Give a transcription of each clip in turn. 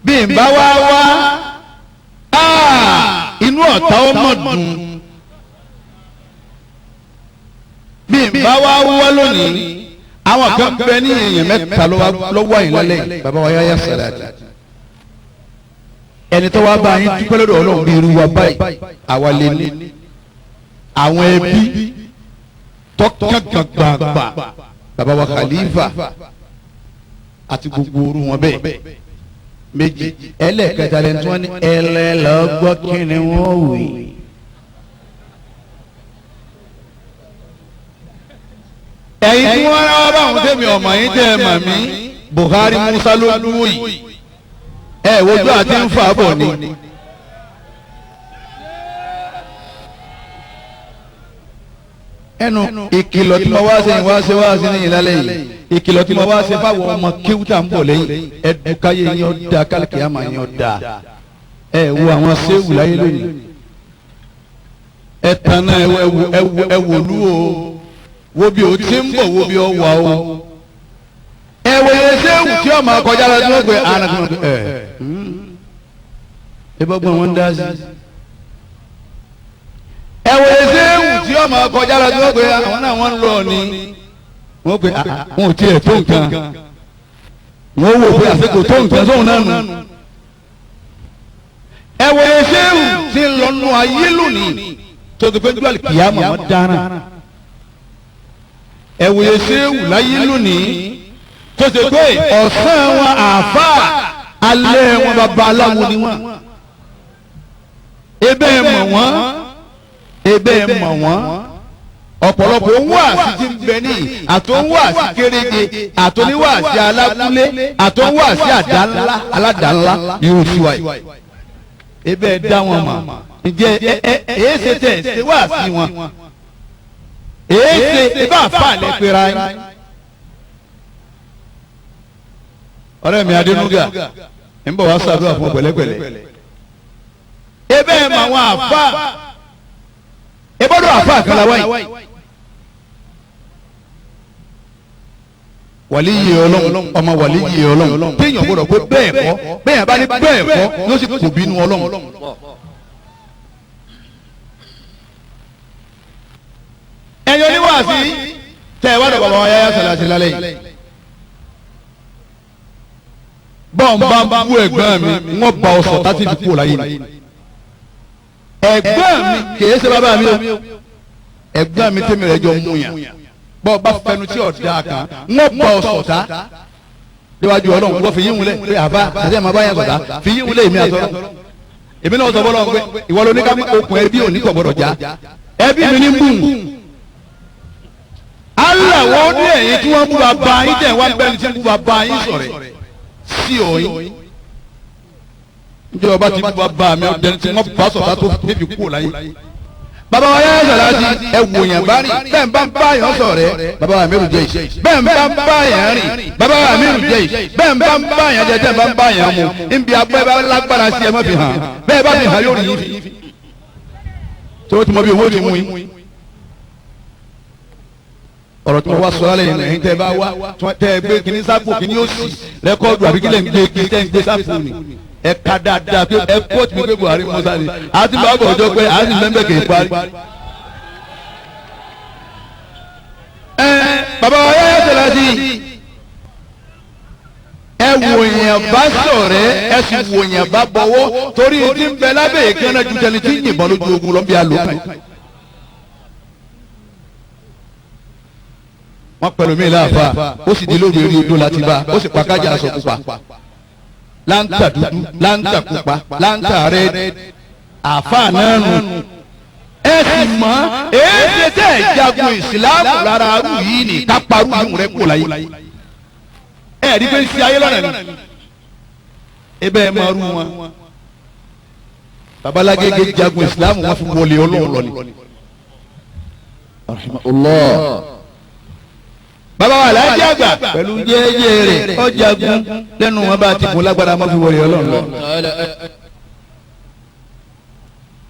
Bí n bá wá wá, inú ọ̀tá ọmọ dùn. Bí n bá wá wá lónìí, àwọn kan bẹ ní èèyàn mẹ́ta lọ́wọ́ yìí lálẹ́ yìí. Bàbá wa yáyà sàlàdì, ẹni tó wá bá yín dúpẹ́ lọ́dọ̀ Ọlọ́run bí irú wa báyìí, àwa lè ní àwọn ẹbí tọ́kàn gbàgbà, bàbá wa Khalifa àti gbogbo orú wọn bẹ́ẹ̀ méjì. Ẹlẹ́ẹ̀kẹta lẹ́nu tí wọ́n ní ẹlẹ́lọ́gbọ́ kí ni wọ́n wí. Ẹ̀yin tí wọ́n rán wá báwọn tẹ̀mí ọmọ yín tẹ́ ẹ mọ̀ mí, Buhari Musa ló dúró yìí, ẹ wojú àti ń fà bọ̀ ni. Ẹnu ìkìlọ̀ tí mo wá ṣe wá ṣe wá ṣe ní ìlàlẹ́ yìí, ìkìlọ̀ tí mo wá ṣe fáwọn ọmọ kéwútà ń bọ̀ lẹ́yìn, ẹdùkáyé yín ọ̀dà, kálíkìyàmà yín ọ̀dà. Ẹ wo àwọn séwù láyé lónìí, ẹ tan náà, ẹ wò lú o, wo bí o ti ń bọ̀, wo bí o wà o. Ẹ wo iye séwù tí ọmọ akọjá lọ tí wọ́n pe àná tí wọ́n pe ẹ ẹ bọ́ gbọ́n wọn dá sí. Ẹ wo iye séwù tí ọmọ akọjá lọ tí wọ́n pe àwọn náà wọ́n ń lọ ni, wọ́n pe wọn ò tiẹ̀ tó nǹkan, wọ́n wò pé àsìkò tó nǹkan sóhun náà nù. Ẹ wo iye séwù tí ń lọ nù ayé lónìí tó ti pé jọ́lì kìyàmọ̀ wọn dáná. Ẹ wo iye séwù láyé lónìí tó ṣe pé ọ̀sán wọn àáfàá, alẹ́ wọn babaláwo ni wọn. Ebe mọ̀ wọ́n, ebe mọ̀ wọ́n. Ọ̀pọ̀lọpọ̀ òun wà sí ti ń bẹ ní àtòun wà sí kéréje, àtòníwà sí alábúlé, àtòun wà sí àdánlá aládàánlá yóò fi wáyé. Ebe dá wọn mọ̀, ǹjẹ́ ẹ ẹ ẹ ṣe tẹ̀ ṣe wá sí wọn? Èé ṣe ibà fà lẹ́ pera yín. Ọ̀rẹ́ mi Adénúgà ń bọ̀ wá ṣàdúrà fún pẹ̀lẹ́pẹ̀lẹ́. Ebe ẹ̀ mọ àwọn àfa, ebọ́dọ̀ àfa kan la wáyé. Wàlíyé Ọlọ́run, ọmọ wàlíyé Ọlọ́run téèyàn gbọ́dọ̀ pé bẹ́ẹ̀ kọ́, bẹ́ẹ̀ bá ní bẹ́ẹ̀ kọ́ yóò sì kò bínú Ọlọ́run. Ẹ̀yin oníwàásí tẹ̀ ẹ wá dọ̀ bàbá wa yáyá sàlàsì lálẹ́ yìí, bọ́n bá ń bú ẹ̀gbọ́n mi, wọ́n ba ọ̀sọ̀ tá ti fi kú láyé mi. Ẹ̀gbọ́n mi kìí ṣe bàbá mi o, ẹ̀gbọ́n mi tẹ́mi rẹ̀ jọ mú yàn, bọ́n bá fẹnu tí ọ̀dà kan, wọ́n ba ọ̀sọ̀ tá níwájú Ọlọ́run. Wọ́n fi yín wulẹ̀ pé àbá àti àmọ́ báyà sọ̀tá fi yín wulẹ̀, èmi àtọ́rọ́ èmi náà sọ fọlọ́run pé ìwọ ló ní ká okùn ẹbí òní kò gbọdọ̀ já, ẹbí mi ní bùn. Allah wo ní ẹ̀yìn tí wọ́n bú bàbá yín tẹ̀ wá bẹ́ẹ̀ ni tí wọ́n bú bàbá yín sọ̀rẹ̀ sí òyìn. Njẹ́ ọba ti bú bàbá mi ọdẹni tí wọ́n bá sọ̀tà tó débi kú láyé. Bàbá wa yáyà sọ̀rọ̀ àti ẹ wò yàn bá rìn, bẹ́ẹ̀ bá ń bá yàn sọ̀rẹ́, bàbá wa mẹ́rù jẹ́ yìí, bẹ́ẹ̀ bá ń bá yàn rìn, bàbá wa mẹ́rù jẹ́ yìí, bẹ́ẹ̀ bá ń bá yàn jẹ, bẹ́ẹ̀ bá ń bá yàn mu, nbí agbẹ́ bá lágbára sí ẹ má fi hàn, bẹ́ẹ̀ bá fi hàn yóò rí yín fi. Tó ti mọ bí owó ti mú yín. Ọ̀rọ̀ tí wọ́n wá sọ lálẹ́ yìí, ẹ̀yin tẹ́ ẹ bá wá tẹ́ ẹ gbé kíní sápò kíní ó sì rẹ́kọ́ọ̀dù àbí kílẹ̀ ń gbé kíní tẹ́ ń gbé sápò ni ẹ ka dáadáa pé ẹ kóòtù mi pé Buhari Musa ni àti bàbá ọjọ́ pé àti mẹ́mbẹ́ kì í parí. Ẹ bàbá wa yáyà tẹ̀lé sí ẹ wòyàn bá sọ̀rẹ́, ẹ sì wòyàn bá bọ̀wọ́, torí ti ń bẹ lábẹ́ ìkànnà ju tẹni tí ń yìnbọn lójú ogun lọ́nbí àlòkàn. Wọ́n pẹ̀lú mi láàfa, ó sì di lóru eré odó láti bá, ó sì pa kájà aṣọ pupa, láǹtà dúdú, láǹtà pupa, láǹtà rẹ́ẹ̀dì, àfa náà nù. Ẹ sì mọ̀ èéṣe tẹ̀ jagun ìsìláàmù lára arú yìí ní kápárù yìí rẹ̀ kò láyé. Ẹ rí pé ń ṣe ayé lọ́nà ni ebe ẹ máa rú wọn. Babalágége jagun ìsìláàmù, wọn fi wọlé Ọlọ́run lọ ni. Rahimahullah. Bàbá wa aláàjì àgbà pẹ̀lú jẹ́jẹ́ rẹ̀ ọjàgun lẹ́nu wọn bá ti kún lágbára mọ́ fi wọlé Ọlọ́run lọ.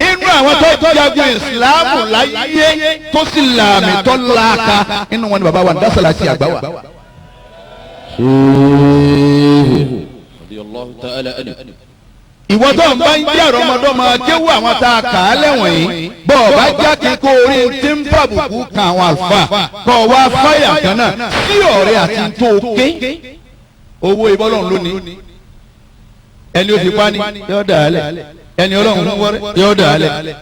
Inú àwọn tó jagun ìsìláàmù láyé tó sì làmì tó láaka inú wọn ni bàbá wa ń dásàlá sí àgbà wa. Ìwọ tó ń bá ń jẹ́ àrọ́mọdọ́mọ kéwú àwọn tá a kà á lẹ́wọ̀n yìí bọ́ ọ bá jáde kó orí tí ń fàbùkù kan àwọn àlùfáà kọ́ wa fáyà kan náà sí ọ̀rẹ́ àti tó ké owó ìbọ́lọ́run lónìí ẹni ó fi pa ni yóò dà á lẹ̀ ẹni ọlọ́run wọ́rẹ́ yóò dà á lẹ̀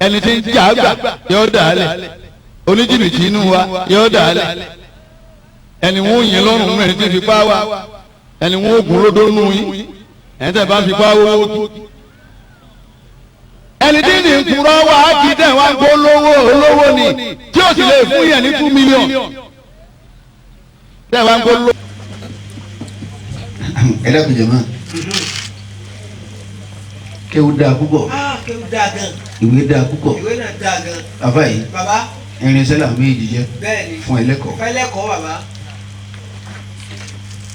ẹni tí ń jà á gbà yóò dà á lẹ̀ oníjìbìtì inú wa yóò dà á lẹ̀ ẹni wọn ò yẹn lọ́rùn ẹni tí ń fi pa wa ẹni wọn ò gún lódó nù yín ẹni tẹ́ bá fi pa owó kú. Ẹni tí ní nkúrọ́ wa á kí tẹ̀ wá gbó lówó olówó ni tí ó sì lè fún yẹn ní 2 million. Tẹ̀ wá gbó lówó. Ẹ dákun jẹ̀mọ́, kéwú dáa púpọ̀. Ah, kéwú dáa gan. Ìwé dáa púpọ̀. Ìwé náà dáa gan. Bàbá yìí, Bàbá. irinṣẹ́ làwọn méjì jẹ́ Bẹ́ẹ̀ni. fún ẹlẹ́kọ̀ọ́. Fẹ́lẹ́kọ̀ọ́ bàbá.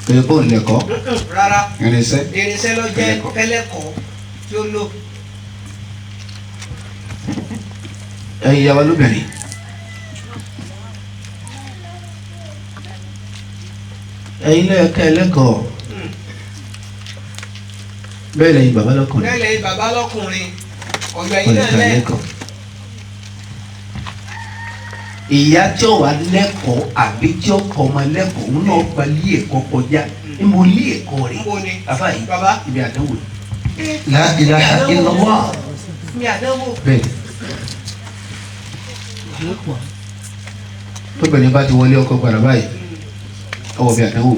Pé bóun lẹ́kọ̀ọ́. Rárá. Irinṣẹ́. Irinṣẹ́ ló jẹ́ fẹ́lẹ́kọ̀ọ́ tí ó lò. Ẹ̀yin ìyá wa lóbìnrin, ẹ̀yin lẹ́ẹ̀ka ẹlẹ́kọ̀ọ́, bẹ́ẹ̀ lẹ́yìn bàbá lọ́kùnrin. Bẹ́ẹ̀ lẹ́yìn bàbá lọ́kùnrin. Ọ̀gbẹ́ yìí náà ọ̀lẹ́ka lẹ́. lẹ́kọ̀ọ́. Ìyá tí ó wà lẹ́kọ̀ọ́ àbí tí ó kọ́ ọmọ lẹ́kọ̀ọ́, òun náà gba ilé ẹ̀kọ́ kọjá. Ní mo lé ẹ̀kọ́ rẹ̀. Nbo ni? Bàbá yìí, Bàbá. ibi àdánwò. La ilaha illallah. Mi àdánwò. Bẹ́ẹ̀ tóbìnrin bá ti wọlé ọkọ gbàrà báyìí, ọwọ́ bí àdánwò.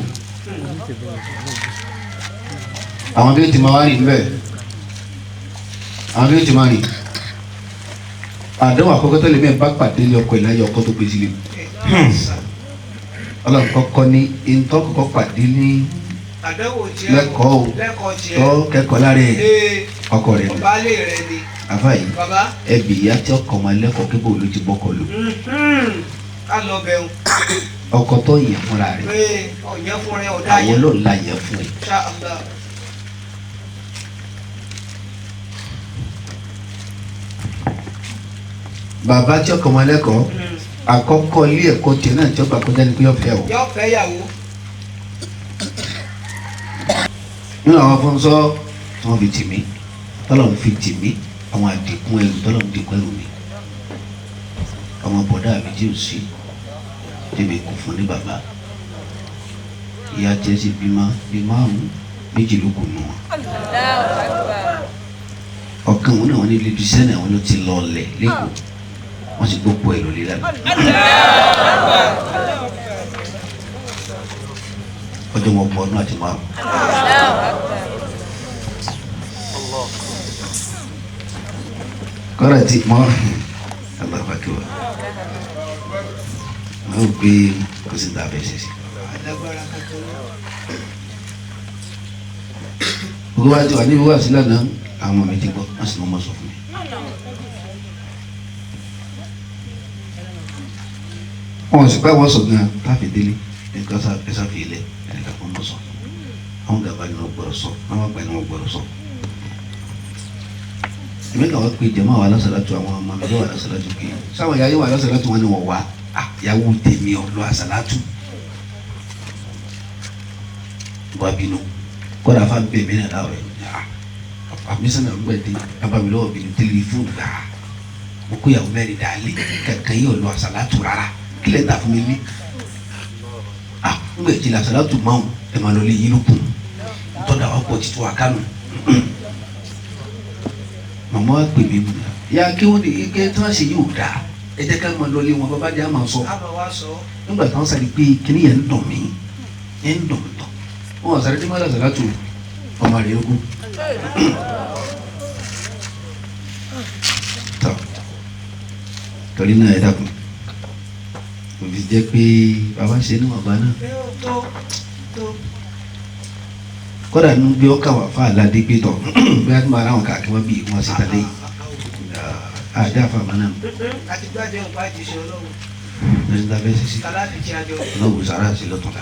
Àwọn bí ó ti máa wá rìn níbẹ̀, àwọn bí ó ti máa rìn, àdánwò àkọ́kọ́ tó lè mẹ́rin bá pàdé lé ọkọ ìláyà ọkọ tó gbé sílẹ̀. Ọlọ́run kọ́kọ́ ní ntọ́ kọ́kọ́ pàdé ní Àdánwò tiẹ̀. lẹ́kọ̀ọ́ o. Lẹ́kọ̀ọ́ tiẹ̀. Tọ́ kẹ́kọ̀ọ́ lára ẹ̀, Ee. ọkọ rẹ̀ ni. Baálé rẹ̀ ni. Àfa yìí, Bàbá. ẹbí ìyá tí ọkọ ọmọ ẹlẹ́kọ̀ọ́ kébò ló ti bọ́kọ lò. Ká lọ bẹ̀rù. Ọkọ tó yẹ fúnra rẹ̀. Ee, ọ̀yẹ́ fún rẹ ọ̀dá Àwọn yẹn. ló la yẹ fún ẹ. Ṣá Allah. Bàbá tí ọkọ ọmọ ẹlẹ́kọ̀ọ́, àkọ́kọ́ ilé ẹ̀kọ́ tiẹ̀ náà tí ọba kọjá ni pé ọ̀fẹ́ o. Yọ fẹ́ yàwó. Nínú àwọn fúnṣọ́ tí wọ́n fi tì mí, tọ́lọ̀ ń fi tì mí, àwọn àdìkún ẹrù tọ́lọ̀ ń dìkún ẹrù mi, àwọn bọ̀dá mi tí ò sí tèmi kò fún ní bàbá. Ìyá tiẹ̀ sì bímọ bí márùn-ún, méjì ló kù nù wọn. Ọ̀kan òun náà wọ́n ní ibi iṣẹ́ náà wọ́n ló ti lọ ọ̀lẹ̀ lẹ́kọ̀ọ́, wọ́n sì gbópo ẹ̀ lólè lánàá. Ọjọ́ wọn pọ̀ ọdún àti márùn. Kọ́ra ti mọ́ alábàkíwá wọ́n gbé kó sì dá abẹ́ ṣẹṣẹ. Alágbára kankan náà. Gbogbo wa ti wà níbi wá sí lánàá, àwọn ọmọ mi ti gbọ́, wọ́n sì mọ́ mọ́ sọ fún mi. Wọn sì pé àwọn sọ gan táàfin délé nǹkan ẹsà fi ilẹ̀ ẹnìkan kan mọ̀ sọ. Àwọn gàba ni wọ́n gbọ́dọ̀ sọ, àwọn àgbà ni wọ́n gbọ́dọ̀ sọ. Èmi kàn wá pé jẹ̀mọ́ àwọn alásàlátù, àwọn ọmọ mi wà alásàlátù kì í sáwọn ìyá yín wà alásàlátù, wọn ni wọ́n wá. Ah, ìyàwó tèmi ọ̀ lọ àsàlátù wà bínú kọ́ra fa bẹ́ẹ̀ mi nana rẹ̀. Ah, àmì sànà ń gbẹ dé abami lọ́wọ́ bínú tẹlifóònù gbà mo kó ìyàwó mẹ́rin dàlẹ́ kankan yìí ọ̀ lọ àsàlátù rárá, kílẹ̀ ta fún mi ní. Ah, ń gbẹ jìnnà àsàlátù máa ń ẹ̀ máa lọ lé yín ló kù ntọ́da wa pọ̀ títí wa kánú. Màmá wa pè mí mu ya kí wọ́n ní ike tí wọ́n ṣe yóò dáa, ẹ jẹ́ ká máa lọ lé wọn, bàbá jẹ́ àmà sọ. A máa wá sọ. Nígbà tí wọ́n sáré pé kíní yẹn ń dùn mí, ń dùn mí tán, wọn sáré tí wọ́n lọ sàlátù ọmọ rẹ̀ ogún tọ́. Torí náà ẹ dákun, kò fi jẹ́ pé bàbá ṣe ní bàbá náà. Ẹ ó tó tó. Kódà nínú bí ọkà wà fún aládé gbé tọ bí a ti máa ráwọn káàkiri wọn bí wọn ṣe tàlẹ́ yìí àdé àfàmà náà. Àti gbàdé òun bá jíṣẹ́ Ọlọ́run. Lọ́sí ta fẹ́ ṣe. Tàlá fi jẹ́ àjọ. Ọlọ́wọ́ sàrà sí lọ́tọ̀ọ̀la,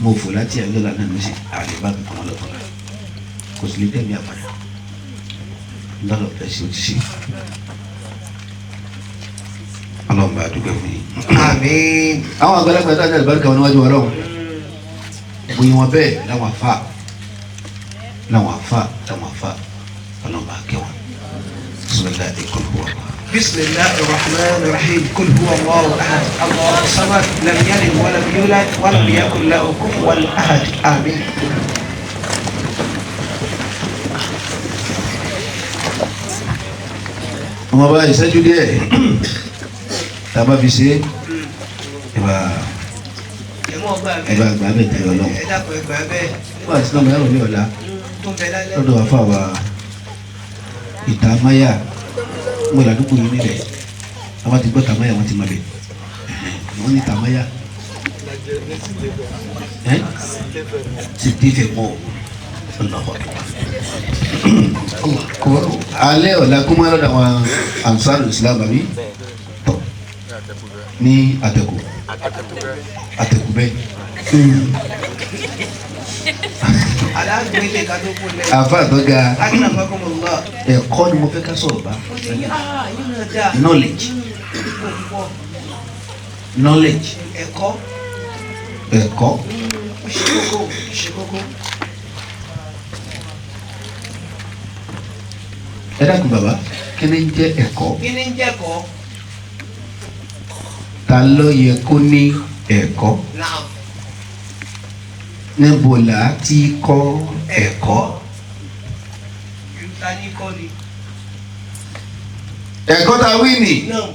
mo fò láti àjọ lànà mi sí àlè bá mi kàn lọ́tọ̀ọ̀la, kò sì lè dẹ́mi àpàdà ńlọ́lọ́ fẹ́ sí o ti ṣe. Ọlọ́run bá a dúpẹ́ fún yín. Àmín. Àwọn àgbàlagbà tó àjọ àlùbáríkà wọn níwájú Ọlọ́run bóyá wọn bẹ́ẹ̀ láwọn afa Làwọn afa làwọn afa ọlọ́mọba kẹwọn bisimilahi kul huwa Allah. Bismillahir rahmanir rahim. Kul huwa Allahu ahad. Allahu samad. Lam yalid wa lam yulad wa lam yakul lahu kufuwan ahad. Àmín. Ọmọ bá ìṣẹ́jú díẹ̀ tá a bá fi ṣe é Ẹ mọ̀ gbà ẹ bá bẹ́ẹ̀. gbà bẹ́ẹ̀ tẹ̀lé ọlọ́run. Ẹ dàpọ̀ ẹ gbà bẹ́ẹ̀. Wọ́n àti sinamọ̀ yàrá ní ọ̀la Tó ń bẹ lálẹ́. lọ́dọ̀ àfa wa ìtàmáyà mo là dúpọ̀ yìí nílẹ̀ àwọn ti gbọ́ tàmáyà wọ́n ti mọ̀ bẹ́ẹ̀ wọ́n ní tàmáyà ẹ́ sì ti fẹ́ mọ́ ọ̀nà alẹ́ ọ̀la kúmọ́ lọ́dọ̀ àwọn ansaru islam àbí tọ̀ ní àtẹ̀kù àtẹ̀kù bẹ́ẹ̀ Alágbélé ká tó kú lẹ̀. àfa tó ga Akramakumullah. ẹ̀kọ́ ni mo fẹ́ ká sọ̀rọ̀ bá Ó ti yín ah yín náà dáa. knowledge Púpọ̀. knowledge Ẹ̀kọ́. ẹ̀kọ́ Ó ṣe kókó. Ó ṣe kókó. ẹ dákun bàbá kí ni ń jẹ́ ẹ̀kọ́ Kí ni ń jẹ́kọ̀ọ́? Ta ló yẹ kó ní ẹ̀kọ́ Naam. Níbo là á ti kọ́ ẹ̀kọ́ Ta ní kọ́ ni? Ẹ̀kọ́ ta wí nì Naam.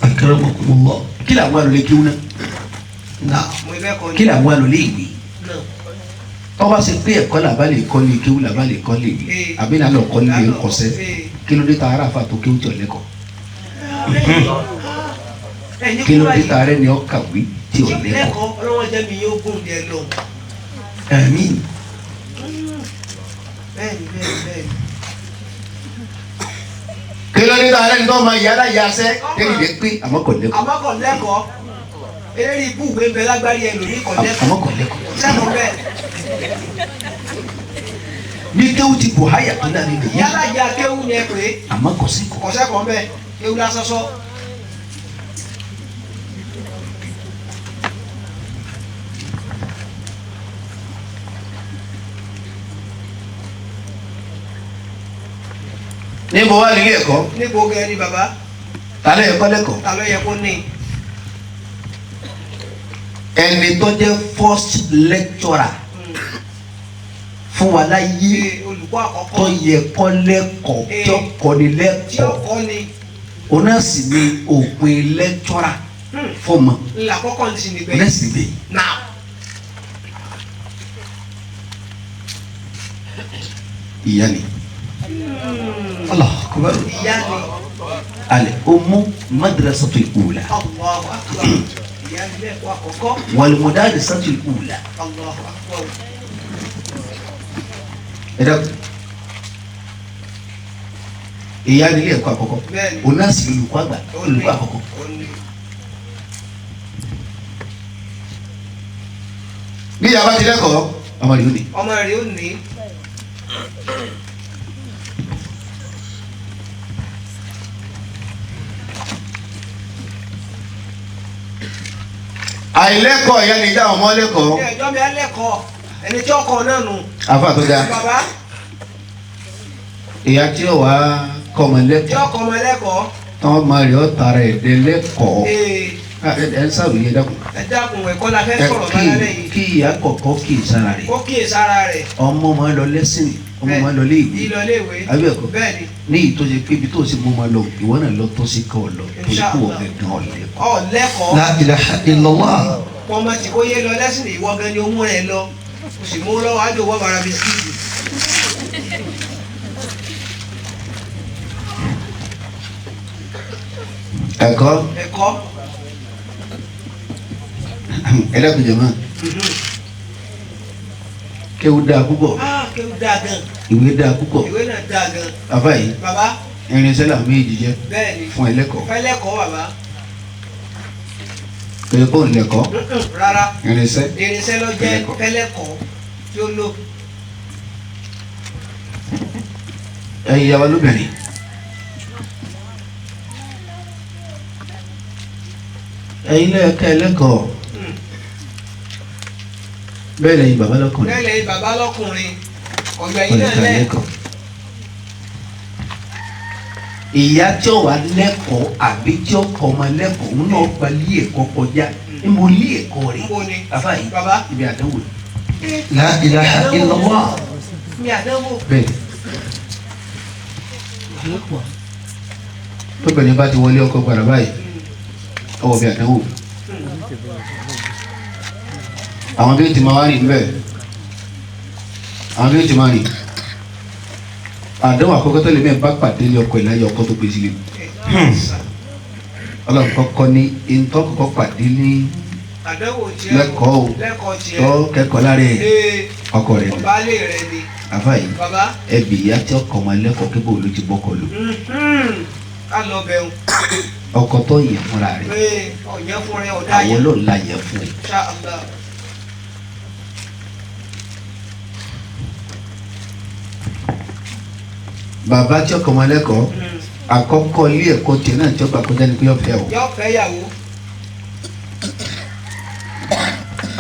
akramakumullah kí làwọn àlọ́ lè kí wọn náà Mo fẹ́ kọ́ ni. kí làwọn àlọ́ lè wí Naam. tọ́ba ṣe pé ẹ̀kọ́ làbá lè kọ́ lè kéwú làbá lè kọ́ lè wí àbí náà lọ kọ́ lè kọ́sẹ́ kí ló dé ta ara àfa tó kéwú tí ò lẹ́kọ̀ọ́ Ẹ̀yin kí ló dé ta ara ẹni ọ kàwé tí ò lẹ́kọ̀ọ́ lẹ́kọ̀ọ́ ọlọ́wọ́ jẹ́ mi yóò gùn díẹ̀ lọ. Àmín. Bẹ́ẹ̀ni bẹ́ẹ̀ni bẹ́ẹ̀ni. Kí ló dé ta ara ẹni tó ma yàrá yasẹ́ tẹ́lẹ̀ dẹ́ pé àmọ́ kò lẹ́kọ̀ọ́ Àmọ́ kò lẹ́kọ̀ọ́. Eléyìí ibú ìwé ń bẹ lágbárí ẹlòmíì kò lẹ́kọ̀ọ́. àmọ́ kò lẹ́kọ̀ọ́ Sẹ́kọ̀ọ́ bẹ́ẹ̀. Bí kéwú ti bò háyà tó náà nínú yìí Yálà ya kéwú ni ẹ pé àmọ́ kò sí kọ́ kò sẹ́kọ̀ọ́ bẹ́ẹ̀ kéwú lásán sọ. Níbo wà nílé ẹ̀kọ́ Níbo gẹ ni bàbá? Ta ló ẹ̀kọ́ lẹ́kọ̀ọ́ Ta ló yẹ kó ní? Ẹni tó jẹ́ first lecturer fún wa láyé Ee, olùkọ́ àkọ́kọ́ tó yẹ kọ́ lẹ́kọ̀ọ́ tí ó kọ́ ni tí ó lẹ́kọ̀ọ́ kọ́ ni òun náà sì ni òpin lecturer fọmọ ńlá àkọ́kọ́ ní sí nígbẹ́ òun náà sì gbé náà. Ìyá ni Allahu Akbar. Ìyá ni. Al ummu madrasatul ula Allahu akbar. Ìyá ni lẹ́kọ̀ọ́ àkọ́kọ́. Wal mudarisatul ula. Allahu akbar. Ẹ dákun ìyá ni ilé ẹ̀kọ́ àkọ́kọ́ Bẹ́ẹ̀ni. òun náà sì olùkọ́ àgbà olùkọ́ àkọ́kọ́. Ó ní. Bí ìyá bá ti lẹ́kọ̀ọ́ ọmọ yìí ó ní. Ọmọ rẹ̀ ó ní. Àìlẹ́kọ̀ọ́ ìyá ni ìjà ọmọ lẹ́kọ̀ọ́. Ní ẹjọ́ mi á lẹ́kọ̀ọ́ ẹni tí ó kọ́ náà nù. Àfa tó dáa Bàbá ìyá tí ó wàá kọ́ ọmọ tí ó lẹ́kọ̀ọ́ kọ́ ọmọ lẹ́kọ̀ọ́. tọ́ ọmọ rẹ̀ ó tara ẹ̀dẹ́ lẹ́kọ̀ọ́. Ee, Ẹ ń sàròyé dákun. ẹ dákun ẹ̀kọ́ la fẹ́ Ẹ sọ̀rọ̀ kí bá lálẹ́ yìí. kí ìyá kọ̀ọ̀kan kì í sára rẹ̀ Ó kíyè sára rẹ̀. ọmọ máa lọ lẹ́sìn ọmọ máa lọ léèwé Lílọ léèwé. Àbí ẹ̀kọ́? Bẹ́ẹ̀ni. Ní ìtọ́jú pé ibi tó o sì mú ma lọ ìwọ náà lọ tó sí kọ́ ọ lọ torí kó wọ́n gẹ̀gàn ọ̀lẹ́kọ̀ọ́. Ọ lẹ́kọ̀ọ́. La ilaha illallah. Ọmọ tí kò yé lọ lẹ́sìn ìwọ gan ni ó mú rẹ̀ lọ. O sì mú lọ́wọ́ àjò wọ́n bára bisikíìtì. Ẹ̀kọ́ Ẹ̀kọ́. ẹlẹ́kùn jẹ̀mọ́ kéwú dáa púpọ̀. Ah, kéwú dáa gan. Ìwé dáa púpọ̀. Ìwé náà dáa gan. Bàbá yìí Bàbá irinṣẹ́ làwọn méjì jẹ́ bẹ́ẹ̀ni. fún ẹlẹ́kọ̀ọ́. Fẹ́lẹ́kọ̀ọ́ bàbá. Pé kó ń lẹ́kọ̀ọ́ Rárá. irinṣẹ́. Irinṣẹ́ ló jẹ́ Fẹ́lẹ́kọ̀ọ́. fẹ́lẹ́kọ̀ọ́ tí ó lò. Ẹ̀yin ìyá wa lóbìnrin Ẹ̀yin lẹ́ẹ̀ka ẹlẹ́kọ̀ọ́. Bẹ́ẹ̀ lẹ́yìn bàbá lọ́kùnrin. Bẹ́ẹ̀ lẹ́yìn bàbá lọ́kùnrin. Ọ̀gbẹ́ yìí náà lẹ́. Ìyá tí ó wà lẹ́kọ̀ọ́ àbí tí ó kọ́ ọmọ lẹ́kọ̀ọ́ òun náà gba ilé ẹ̀kọ́ kọjá. Níbo ilé ẹ̀kọ́ rẹ̀? Bàbá yìí ibi àdánwò. La ilaha illallah. Bẹ́ẹ̀ tóbìnrin bá ti wọlé ọkọ gbàrà báyìí ọwọ́ bí àdánwò. Àwọn bí ó ti máa wá rìn bẹ́ẹ̀. Àwọn bí ó ti máa rìn. Àdánwò àkọ́kọ́ tó lè mẹ́rin bá pàdé lé ọkọ ìláyé ọkọ tó gbé sílẹ̀. Ọlọ́run kọ́kọ́ ní ìntọ́ kọ́kọ́ pàdé ní lẹ́kọ̀ọ́ o tó kẹ́kọ̀ọ́ lára ẹ̀ ọkọ rẹ̀ ni. Àfà yìí ẹbí ìyá tí ọkọ ọmọ ẹlẹ́kọ̀ọ́ kébò ló ti bọ́kọ lò. Ọkọ tó yẹ fúnra rẹ̀ àwọn ló la yẹ fún ẹ. Bàbá tí ọkọ ọmọ ẹlẹ́kọ̀ọ́ àkọ́kọ́ ilé ẹ̀kọ́ tiẹ̀ náà tí ó gbà kọjá ni pé yọ fẹ́ o. Yọ fẹ́ yàwó.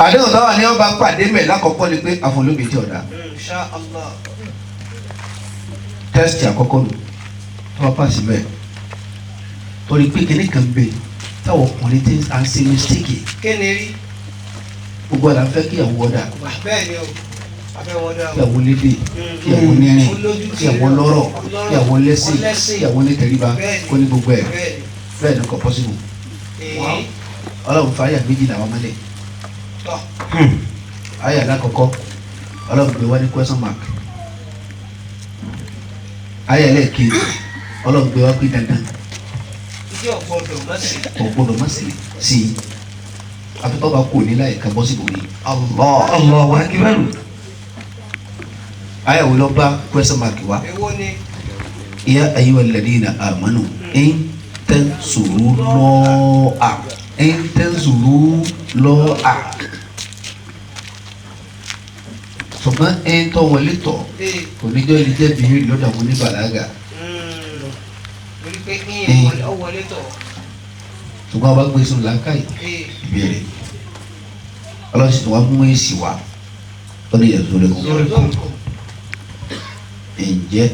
Àdéhùn táwa ni ọba pàdé mẹ́ lákọ̀ọ́kọ́ ni pé àfọlóbi tí ọ̀dà. Insha Allah. Tẹ́sítì àkọ́kọ́ nù tó bá pàṣẹ bẹ́ẹ̀ torí pé kíní kan bẹ táwọn ọkùnrin ti à ń ṣe mistake. Kí ni rí? Gbogbo àlà fẹ́ kíyàwó ọ̀dà. Bẹ́ẹ̀ ni o. Kíyàwó lédè, kíyàwó nírìn, kíyàwó lọ́rọ̀, kíyàwó lẹ́sìn, kíyàwó nítẹríba, kó ní gbogbo ẹ̀. Bẹ́ẹ̀ ni kò possible. Ọlọ́run fa àyà méjì làwọn mọ́lẹ̀. Àyà alákọ̀ọ́kọ́ Ọlọ́run gbé wá ní question mark. Àyà ẹlẹ́ẹ̀kejì Ọlọ́run gbé wá pé dandan. Kò gbọ́dọ̀ má sí sí i. Àfi tó bá kú ní láyè ká bọ́ síbò yìí. Allah Allahu akbar. Àyà wo ló bá question mark wá? Ya ayyuhal ladina amanu in tansurullaha in tansurullaha. Ṣùgbọ́n ẹni tó wọlé tọ̀ kò ní jọ́ ilé jẹ́ bìírí lọ́dọ̀ àwọn oníbàlágà. Ṣùgbọ́n ọba gbé sínú làákàyè ìbéèrè. Ọlọ́sìn tó wá mú èsì wá ó ní yẹ̀sùn lẹ́kọ̀ọ́. Ǹjẹ́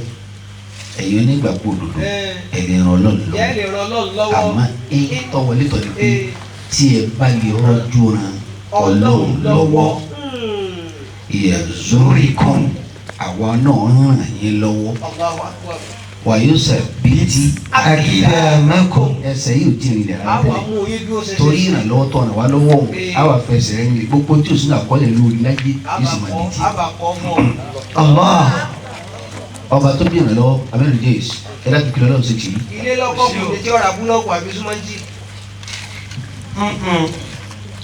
ẹ̀yin onígbàgbọ́ òdodo ẹ̀yin ràn Ọlọ́run lọ́wọ́ àmọ́ ẹni tó wọlé tọ̀ ni pé tí ẹ bá lè rọ́jú ran Ọlọ́run lọ́wọ́ yẹ̀zúríkùn àwa náà ń ràn yín lọ́wọ́ wàyúsẹ̀ bíi akidamakum ẹsẹ̀ yìí ò tí ì rìnlẹ̀ rárá tẹ́lẹ̀ torí ìrànlọ́wọ́ tọ̀nà wá lọ́wọ́ òun àwa fẹsẹ̀ rẹ̀ nílẹ̀ gbogbo tí o sì ń àkọọ́lẹ̀ lórí láyé yóò sì máa di tiẹ̀. Allah ọba tó bí ìrànlọ́wọ́ abẹ́rẹ́ james ẹ̀dá kékeré ọlọ́run ṣe tì í. Ilé lọ́kọ̀ kò lè jẹ́ ọ̀rà búlọ́ọ̀kù àbí súnmọ́jì.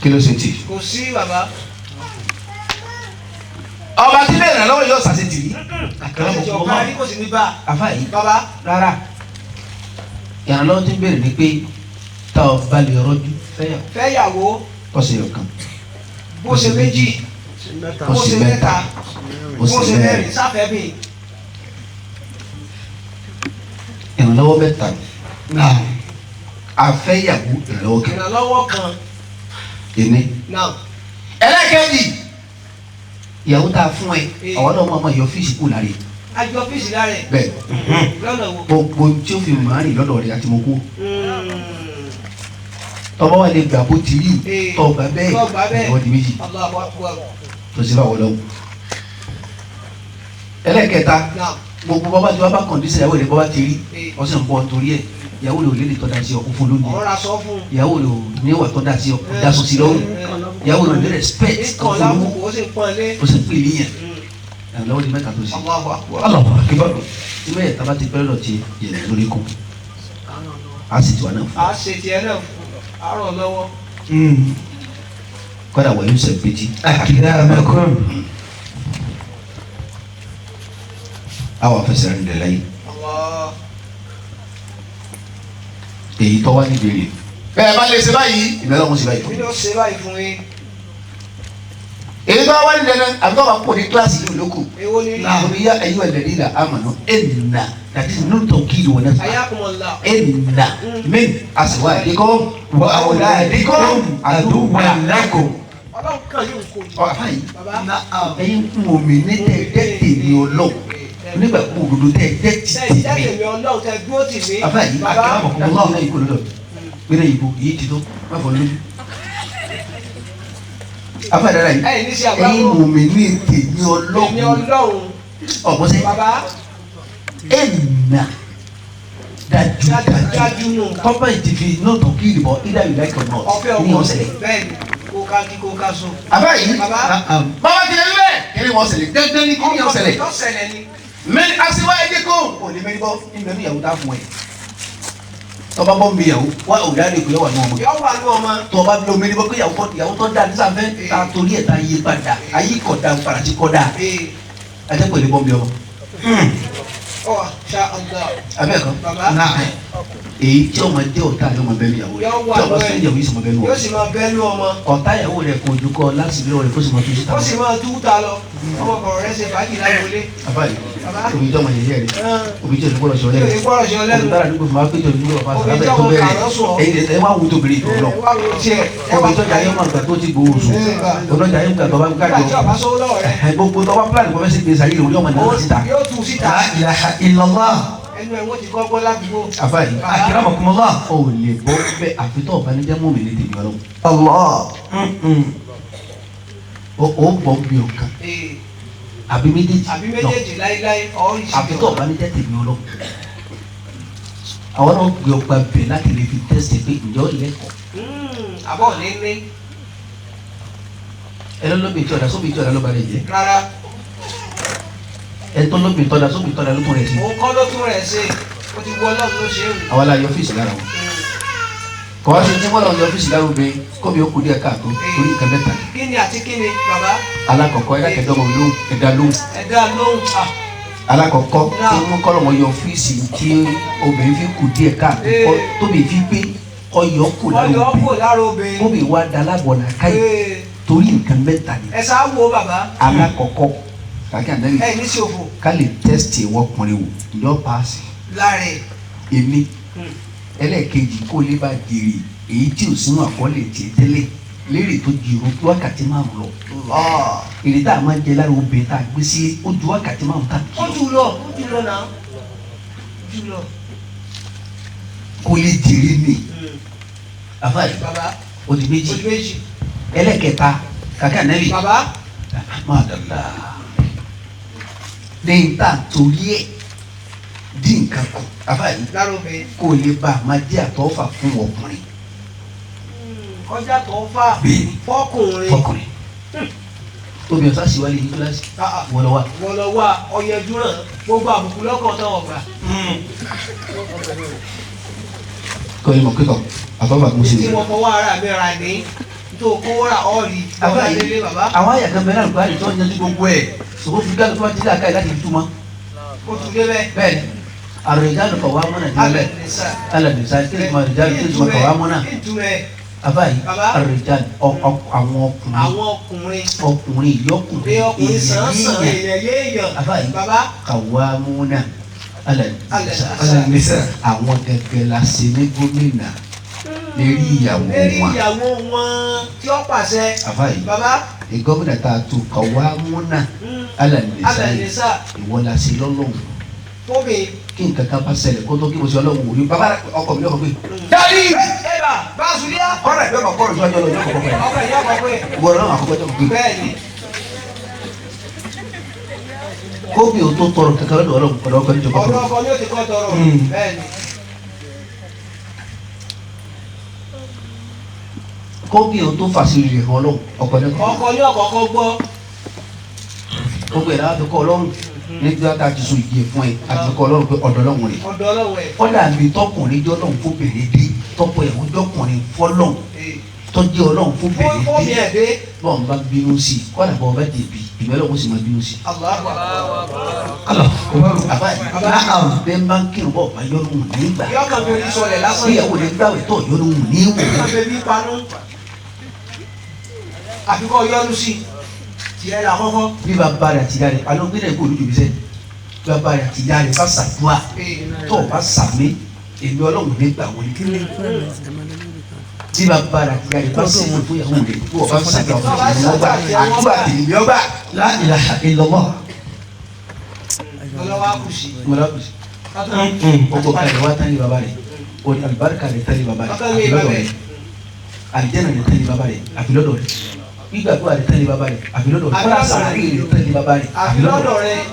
Kí ló ṣe tì í? Kò sí bàbá. Ọba tí bẹ́ẹ̀ ìrànlọ́wọ́ yóò ṣàṣe tì í. Àfà yìí rárá ìrànlọ́wọ́ tí ń bẹ̀rẹ̀ ni pé tá ọ bá lè rọ́jú fẹ́yàwó kọ́sẹ̀ ọ̀kan bó ṣe méjì bó ṣe mẹ́ta bó ṣe mẹ́rin sáfẹ́ mi. Ìrànlọ́wọ́ mẹ́ta àfẹ́yàwó ìrànlọ́wọ́ kan ìrànlọ́wọ́ kan ìní. Ẹlẹ́kẹ̀jì ìyàwó tá a fún ẹ àwọn náà máa ma yọ fíìsì kù lára yìí. A yọ fíìsì lára ẹ. Bẹ́ẹ̀ lọ́nà wo. Gbogbo tí ó fi máa rìn lọ́dọ̀ rẹ̀ àti mo kú. Tọ́ba wa lè gbà bó ti rí tọ́ba bẹ́ẹ̀ ìwọ di méjì tó ṣe bá wọ lọ́wọ́. Ẹlẹ́kẹta gbogbo bàbá tí wàá bá kọ̀ǹdíṣẹ̀ ìyàwó rẹ̀ bàbá ti rí wọ́n sì ń bọ́ torí ẹ̀ ìyàwó rẹ̀ ò lè lè tọ́ da sí ọ kó fún lóúnjẹ ìyàwó rẹ̀ ò níwà tọ́ da sí ọ kó daṣọ sí lọ́rùn ìyàwó rẹ̀ ò ní respect kó fún lówó ó sì ń pè níyàn ìrànlọ́wọ́ di mẹ́ta tó ṣe. Allahu akbar. Tí mẹ́yẹ̀ tá bá ti pẹ́rẹ́ lọ ti yẹ̀ lórí kù á sì tiwa náà fún. Á ṣe tiẹ̀ náà fún àárọ̀ lọ́wọ́. Kọ́dà wọ̀ yóò ṣe péjì. Akidamakum. Àwọn afẹsẹ̀ rẹ̀ nílẹ̀ láyé. Èyí tó wá níbi rè. Bẹ́ẹ̀ bá lè ṣe báyìí. Ìbẹ̀rẹ̀ ọ̀hún ṣe báyìí fún mi. Ìbẹ̀rẹ̀ ṣe báyìí fún yín. Èyí tó wá ní dandan àbí tó bá kó ní kíláàsì yìí lóko. Èwo ni? Omi yá ẹ̀yin wà lẹ́yìn la amanu ẹ̀nà dàtí nínú tó kí ìwọ náà. Ayakumullah. Ẹ̀nà min aswadikum wa awladikum Aduwwan lakum. Ọlọ́run kan yóò kó Ọ àfa yìí. Bàbá. Na'am. Ẹ̀yin mọ̀mí ní tẹ̀ jẹ́ tèmi ọlọ́run nígbà gbogbo tẹ̀ jẹ́ Tẹ tèmi. jẹ́ tèmi Ọlọ́run tẹ dúró tì mí. Àfa yìí Bàbá. akramakumullah náà ikú lọ́dọ̀ gbére ìbò yìí ti tó má fọ lójú. Afa dara yìí Ẹ̀yin ní sí àgbákò. ẹ̀yin mọ̀mí ní tèmi Èmi ọlọ́run Ọlọ́run. ọ̀gbọ́sẹ̀ Bàbá. ẹ̀nà dájúdájú Dájú nù. kọ́pà yìí ti fi nóòtù kí ìdìbò either you like or not Ọ̀fẹ́ ní ọkọ. ọ̀sẹ̀lẹ̀. Bẹ́ẹ̀ni, kó ká kí kó ká so. Àfa yìí Bàbá. Na'am. bàbá ti lè rí bẹ́ẹ̀ kí ni wọ́n ṣẹlẹ̀ dandan ni kí ni wọ́n ṣẹlẹ̀. Yọ ṣẹlẹ̀ ni. Mẹ́ni aṣíwá ẹ̀jẹ̀ kó o lè mẹ́ni bọ́ níbẹ̀ ní ìyàwó tá a fún ẹ. Tọ́ba bọ́ mi ìyàwó wá òdà lè pè é wà ní ọmọ. Yọ wà ní ọmọ. Tọ́ba bí omi ní bọ́ pé ìyàwó tó dáa nísà fẹ́ ta torí ẹ̀ ta yí padà ayé kọ̀dà padà sí kọ̀dà Ee. ajẹ́pọ̀ lè bọ́ mi ọmọ. Ọ ṣá ọ̀gá. Abẹ́ kan Bàbá. Na'am. èyí tí ọmọ jẹ́ ọ̀tá rẹ̀ ọmọ bẹ́ẹ̀ ìyàwó rẹ̀ Yọ wà tí ọmọ lọ ẹ. sẹ́yìn ìyàwó yìí sì mọ bẹ́ẹ̀ lọ. Yóò sì máa bẹ́ẹ̀ lú ọmọ. Ọ̀tá ìyàwó rẹ̀ kò ju kọ́ láti bí ọ̀rẹ́ kó sì mọ tó síta. Ó sì máa tú ta lọ. Ọmọkùnrin rẹ̀ ṣe fàájì lágbolé. Àbáyé Bàbá. òbí jọ́ ọmọ yẹyẹ rẹ̀ òbí jẹ́ ìdúgbò lọ́sọ̀ Yóò lẹ́nu ní gbọ́rọ̀ ṣe ọlẹ́nu. òbí tára àdúgbò fún wa péjọ ìdúgbò lọ́fà Òbí sábẹ́ jọ́ tó ọmọ bẹ̀rẹ̀ kàrọ́ sùn ọ́. ẹ̀yin ẹ̀ wá wo tóbi ìtò lọ. Ẹ wá wo tiẹ̀. Ẹ wá Òbí tọ́jà yóò máa gbà tó ti gbowó oṣù ọlọ́jà yóò gbà tó bá ń Nígbà tí kájọ ọba sówó lọ́wọ́ rẹ̀. ẹ̀ gbogbo tó bá pílánì kọ́fẹ́ sí gbèsè ayé òní ọmọ náà síta. Yóò tú síta. La ilaha illallah. Ẹnu ẹ̀ wọ́n ti kọ́ gbọ́ ládùúgbò. Àfáàyè Akramakumullah. ò lè bọ́ bẹ́ẹ̀ àfitọ́ ọ̀bánijẹ́ mú mi ní tèmi ọlọ́run. Allah. Ó bọ́ bí ọ̀kan Ee. àbí méjèèjì Àbí méjèèjì láíláí ọ̀rí sí. àfitọ́ ọ̀bánijẹ́ tèmi ọlọ́run. Àwọn náà gbé ọgbà bẹ̀ láti lè fi tẹ́sí pé ǹjọ́ lẹ́kọ̀ọ́. Àbọ̀ ní ní. Ẹ lọ́lọ́bì ìtọ́da sóbì ìtọ́da ló ba rẹ̀ jẹ́. Rárá. Ẹ tọ́lọ́bì ìtọ́da sóbì ìtọ́da ló tún rẹ̀ sí. Òun kọ́ ló tún rẹ̀ ṣe. Ó ti wọ Ọlọ́run ló ṣe é wù. Àwọn aláyọ ọ́fíìsì lára wọn. Kọ́ wá sí tí wọ́n lọ yọ ọ́fíìsì lára obìnrin kóbi ó kú díẹ̀ káàtó torí nǹkan mẹ́ta. Kí ni àti kí ni bàbá? Alákọ̀ọ́kọ́ ẹ̀dá kẹ̀dọ́mọ lóhùn ẹ̀dá lóhùn. Ẹ dá lóhùn. Ah, Alákọ̀ọ́kọ́ tí wọ́n kọ́ lọ́wọ́ yọ ọ́fíìsì tí obìnrin fi kú díẹ̀ káàtó kọ́ tóbi fi pé kọ́ yọ kù lára Ọyọ́ obìnrin kò lára obìnrin. kóbi wá da alábọ̀ làákàyè Ee. torí nǹkan mẹ́ta ni. Ẹ sá wo bàbá. Alákọ̀ọ́kọ́ kàkí ànáyè Ẹ ní ṣòfò ká lè tẹ́sítì ìwọ́kùnrin wò yọ paasi lára ẹ̀. èmi ẹlẹ́ẹ̀kejì kó lè bá jèrè èyí tí ò sínú àkọọ́lẹ̀ tiẹ̀ tẹ́lẹ̀ lérè tó ju irun wákàtí márùn lọ Allah. èrè tá a máa jẹ lára obìnrin tá a gbé sí ó ju wákàtí márùn tá a kì Ó í lọ jù lọ, ó jù lọ náà. Ó jù lọ. kó lè jèrè ni àfààní Bàbá. ó di méjì Ó di méjì. ẹlẹ́ẹ̀kẹta kàkí ànábì Bàbá. máa dàgbà lẹ́yìn tá a torí ẹ̀ dín nǹkan kù àfààní Lára obìnrin. kó lè bá a máa jẹ́ àtọ́fà fún ọkùnrin Kọjá tó fà. Bẹ́ẹ̀ni. Fọkùnrin. fọkùnrin tóbi ọ̀sán síwájú yìí kíláàsì Ah, ah. wọ́n lọ wá. Wọ́n lọ wá ọyẹjú náà gbogbo àbùkù lọ́kàn tó ọgbà. kọ́ ẹ mọ̀ pé tọ̀ àtọ́fà kò sí Tí wọ́n fọwọ́ ara mi rà ní. Tó kówó rà ọ́ọ̀rì. Àbá Ọ̀gá yìí délé bàbá. àwọn àyà kan bẹ náà lùkọ́ àyè tó ń yanjú gbogbo ẹ̀ sòwò fi gáàlù tó bá ti láàká yìí láti fi túmọ̀. Ó tún débẹ̀. Bẹ́ẹ̀ni àròjálù kọ̀ wá mọ́nà jẹ́lẹ̀ alàdìsá kí ni àròjálù kí ni kọ̀ wá mọ́nà. Ìtumẹ̀ Àbá yìí Bàbá. àròjálù àwọn ọkùnrin àwọn ọkùnrin. ọkùnrin Bí ìyọkùnrin ọkùnrin sàn sàn èèyàn èèyàn léèyàn. Àbá yìí Bàbá. kà wá mọ́nà alàdìsá Al-nisa. àwọn gẹ́gẹ́ la ṣe ní gómìnà lérí ìyàwó Lérí wọn. ìyàwó wọn tí ó pàṣẹ. Àbá yìí Bàbá. gómìnà tá a tó kà wá mọ́nà alàdìsá Alàdìsá. ìwọ la ṣe lọ́lọ́run Fómi. kí nǹkan kan bá ṣẹlẹ̀ kó tó kí mo ṣe ọlọ́run wò ní bàbá ọkọ mi lọ́kọ̀ pé dáàdi Ẹ bà bá a sùn díẹ̀. kọ́ra ìgbẹ́ kan kọ́ra ìjọba ọlọ́run ọkọ̀ pẹ̀ Ọkọ̀ ìyá ọkọ̀ pé. ìwọ ọlọ́run àkọ́kọ́ tó pé Bẹ́ẹ̀ni. kóbi ò tó tọrọ kankan lọ́dọ̀ ọlọ́run ọ̀dọ̀ ọkọ níjọba Ọ̀dọ̀ tọrọ ọkọ ni ó ti kọ́ tọrọ. Bẹ́ẹ̀ni. kóbi ò tó fàṣírí rẹ̀ hàn ọlọ́run ọkọ ní ọkọ Ọkọ ní ọ̀kọ̀ọ̀kan gbọ́. gbogbo ẹ̀ láti kọ́ ọlọ́run nígbà tá a ti so ìdí ẹ̀ fún ẹ àti kọ́ ọlọ́run pé ọ̀dọ̀ ọlọ́run rẹ̀ Ọ̀dọ̀ ọlọ́run ẹ̀. kọ́dà mi tọkùnrin jọ́lọ́run fóbìnrin dé tọkọ ẹ̀ jọkùnrin fọlọ́run tọ́jú ọlọ́run fóbìnrin Fómi dé ẹ̀ dé. bọ́ọ̀ ń bá bínú sí i kọ́dà bọ́ọ̀ bá jẹ̀bi ìbẹ́lẹ̀ òun sì máa bínú sí i. Allahu Allah. Àbá Na'am. bẹ́ẹ̀ bá ń kírun bọ́ọ̀ bá yọ́nù wù ní gbà. Yọ kàn fi orí sọlẹ̀ lásán. Ìyàwó rẹ̀ gbàwé tó yọ́nù wù ní wò. Yọ kàn fi bí panú. Àfikọ́ yọnu sí. Tiẹ̀ la kọ́kọ́. Bí bàbá rẹ̀ àti ìyá rẹ̀ alọ́ gbé náà kó olójú bí sẹ́. Bí bàbá rẹ̀ àti ìyá rẹ̀ bá ṣàdúrà tó o bá sàmì èmi Ọlọ́run ní gbà wọlé. Bí bàbá rẹ̀ àti ìyá rẹ̀ bá sèpè fún ìyàwó rẹ̀ bí wọ́n bá ṣàdúrà fún ìyàwó gbà àdúrà tèmi ọgbà. La ilaha illallah. Ọlọ́wọ́ á kù sí. Ọgbọ kalẹ̀ wa tán ní baba rẹ̀ o alibarika rẹ̀ tán ní baba rẹ̀ àfi lọ́dọ̀ rẹ̀ alijana rẹ̀ tán ní baba rẹ̀ àfi lọ́dọ̀ rẹ̀ gbígbàdúrà rẹ̀ tán ní baba rẹ̀ àfi lọ́dọ̀ rẹ̀ kọ́lá sàárè rẹ̀ tán ní baba rẹ̀ àfi lọ́dọ̀ rẹ̀.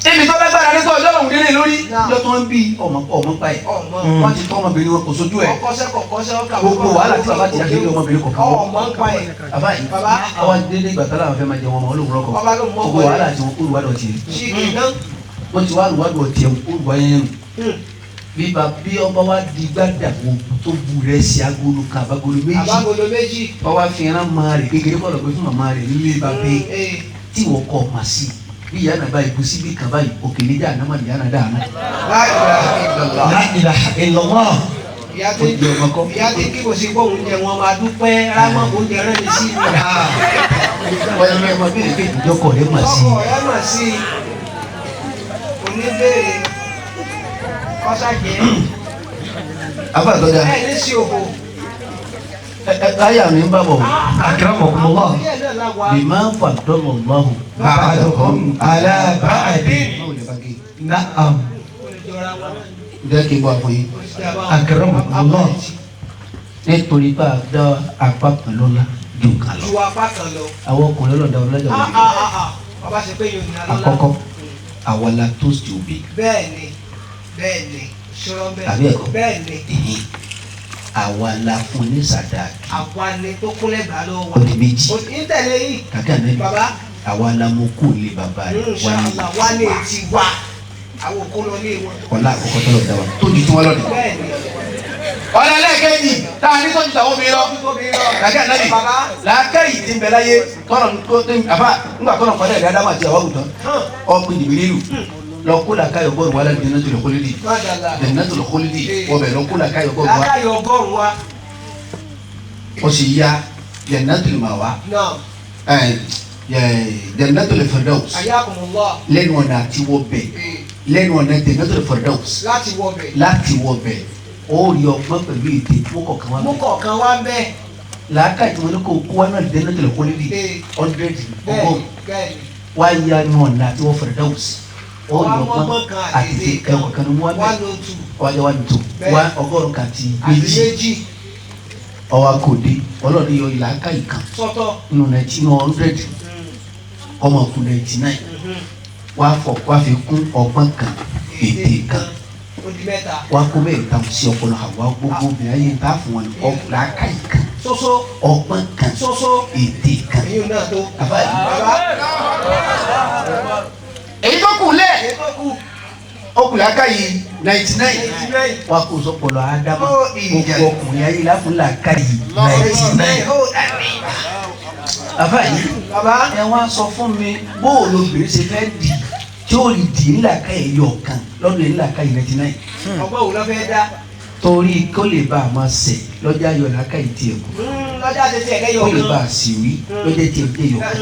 Èmi tó lágbára ní sọ ọjọ́ òun délé lórí lọ́tọ́ ń bí ọmọ ọmọ pa ẹ̀ wọ́n ti tọ́ ọmọbìnrin wọn kò sójú ẹ̀ gbogbo wàhálà tí bàbá ti yá kiri ọmọbìnrin kọ̀ọ̀kan ọmọ ń pa ẹ̀. Bàbá yìí àwọn délé ìgbà tálà fẹ́ máa jẹ wọn ọmọ olóhùn rọkọ̀ gbogbo wàhálà tí wọn olùwádọ̀ tiẹ̀ wọ́n ti wá olùwádọ̀ tiẹ̀ olùwà yẹn nù bí ọba wa di gbàdàgbò tó bu rẹ̀ sí agolo kan àbágolo méjì ọba fi ẹran máa rè kékeré kọ́ lọ pé fún màmá rẹ̀ nílé bàbá tí wọ́n kọ́ ọ̀ma sí bí ìyá nàbá yìí kú síbi kan báyìí òkèlè dà nàmà ìyá nà dà nà. La ilaha illallah. Ìyá tí kí kò sí kó oúnjẹ wọn máa dúpẹ́ rámọ́ oúnjẹ rẹ̀ ní sí i. Wọ́n yẹ kí wọ́n béèrè pé ìjọkọ̀ rẹ̀ mà sí i. Ọkọ̀ rẹ̀ mà sí i. Kò ní béèrè kọ́sàjẹ́. Afa àtọ́jà. Ẹ ní sí òfò. Aya mi ń bá bọ̀. Akramakumullah. Bima faddala Ba'dakum ala ba'din. Na'am. Jẹ́ kí n bọ̀ àfọyín. Akramakumullah. Nítorí bá a dá apá kan lọ́la ju kan lọ. Ju apá kan lọ. Àwọn ọkùnrin ọlọ́dà ọlọ́dà wọlé. Ọba ṣe pé yóò ní alọ́lá. Àkọ́kọ́, àwa la tóòsì òbí. Bẹ́ẹ̀ni, bẹ́ẹ̀ni, ṣọ́rọ́ bẹ́ẹ̀. Àbí ẹ̀kọ́? Bẹ́ẹ̀ni. Àwa la fún ní sàdáàkì. Àwa ni tó kúnlẹ̀ gbà lọ́wọ́ wa. Ó di méjì. Ní tẹ̀lé yìí. Kàkẹ́ àná Bàbá. Àwa la mú kó lé bàbá rẹ̀. Inshallah wá ní etí wa. Àwọn òkú lọ ní wọn. Ọlá àkọ́kọ́ tọ́lọ̀ dá wa. Tójú tí wọ́n lọ́dẹ̀. Bẹ́ẹ̀ni. Ọ̀nà ẹlẹ́ẹ̀kejì tá a ní sọ́jú tàwọn obìnrin lọ. Kàkẹ́ àná bì. Làákàyè ti ń bẹ láyé tọ́nà àbá ńgbà tọ́nà padà ẹ̀dá Ádámù àti Háwà tán. Ọ̀pẹ Jìbìrìlù lọ kó làákàyè ọgọ́rùn wa láti Jannatul Khuldi. Jannatul Khuldi wọ́n bẹ̀ lọ kó làákàyè ọgọ́rùn wa. Làákàyè ọgọ́rùn wa. Ó sì ya Jannatul Ma'wa. Jannatul Firdaus. Lẹ́nu ọ̀nà àti wọ bẹ̀. Lẹ́nu ọ̀nà Jannatul Firdaus. Láti wọ bẹ̀. Láti wọ bẹ̀. Ó rí ọgbọ́n pẹ̀lú ète mú kọ̀ọ̀kan wá bẹ̀. Mú kọ̀ọ̀kan wá bẹ̀. Làákàyè tí wọ́n ní kó kó wá náà Jannatul Khuldi 100 ọgọ́rùn. Wá ya nu ọ̀nà àti wọ Firdaus. Ó rí ọgbọ́n àti ète kọ̀ọ̀kan ní wá bẹ̀. Wájú wá tó wá ọgọ́rùn kan àti méjì. Ọwọ́ akòde ọlọ́ọ̀ni yọ làákàyè kan nínú 100 ọmọ kù 99 wá fọ wá fi kún ọgbọ́n kan ète kan wá kó bẹ́ẹ̀ ta sí ọpọlọ àwa gbogbo obìnrin ayé ta fún wọn làákàyè kan ọgbọ́n kan ète kan. Èyí tó kù lẹ̀ ọkùnrin làákàyè 99 wá kó sọpọlọ Ádámù gbogbo ọkùnrin ayé láfún làákàyè 99. Bàbá yìí ẹ wá sọ fún mi bóòlù obìnrin ṣe fẹ́ dì tí ó lè dì ńlàkàyè yọ kan lọ́dún ńlàkàyè 99. Ọgbọ́n wo ló fẹ́ dá? Torí kó lè bá a máa ṣẹ̀ lọ́jà ayọ̀ làákàyè tiẹ̀ kù. Lọ́jà ṣe tiẹ̀ lẹ́yọ̀ kan. Kó lè bá a sì wí lọ́jà tiẹ̀ lẹ́yọ̀ kan.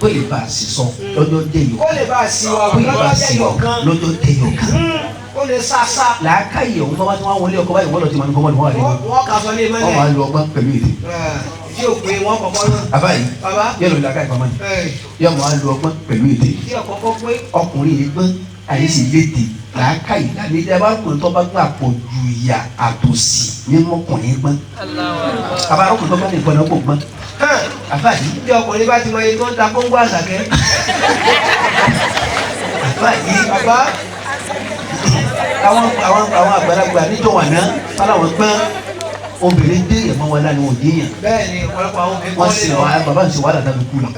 Kó lè bá a sì sọ lọ́jọ́ jẹ́yọ̀ kan. Kó lè bá a sì wà lọ́jọ́ jẹ́yọ̀ kan. Lọ́jọ́ jẹ́yọ̀ kan. Ó lè sá. Làákàyè òun bá wá tí wọ́n wọlé ọkọ báyìí wọ́n lọ ti máa ní kọ́mọ́dé wọ́n wà lẹ́nu. Wọ́n kà sọ ní mọ́lẹ̀. Wọ́n máa lo ọgbọ́n pẹ̀lú èdè. Tí o pé wọ́n kọ̀kọ́ lọ. Bàbá yìí yẹ́n ló làákàyè pamọ́ ni. Yẹ́n máa lo ọgbọ́n pẹ̀lú èdè. Tí ọ̀kọ̀ọ̀kọ̀ pé. Ọkùnrin yìí gbọ́n àyè sì léde làákàyè lálẹ́ ẹ bá kùn tó bá gbà pọ̀ ju ìyà àtòsí ní mọ́kùnrin gbọ́n. Bàbá ọkùnrin tó bá lè gbọ́n náà kò gbọ́n. Bàbá yìí. Bí ọkùnrin bá ti mọ iye tó ń ta kóńgò àṣàkẹ́. Bàbá yìí. Bàbá àwọn àwọn àwọn àgbàlagbà níjọ wà náà fáláwọn gbọ́n obìnrin dé ìyàmọ́ wọn lánàá wọn ò déyàn. Bẹ́ẹ̀ni ọ̀pọ̀lọpọ̀ àwọn obìnrin wọ́n sì wá bàbá ń sè wàhálà tàbí kú lọ.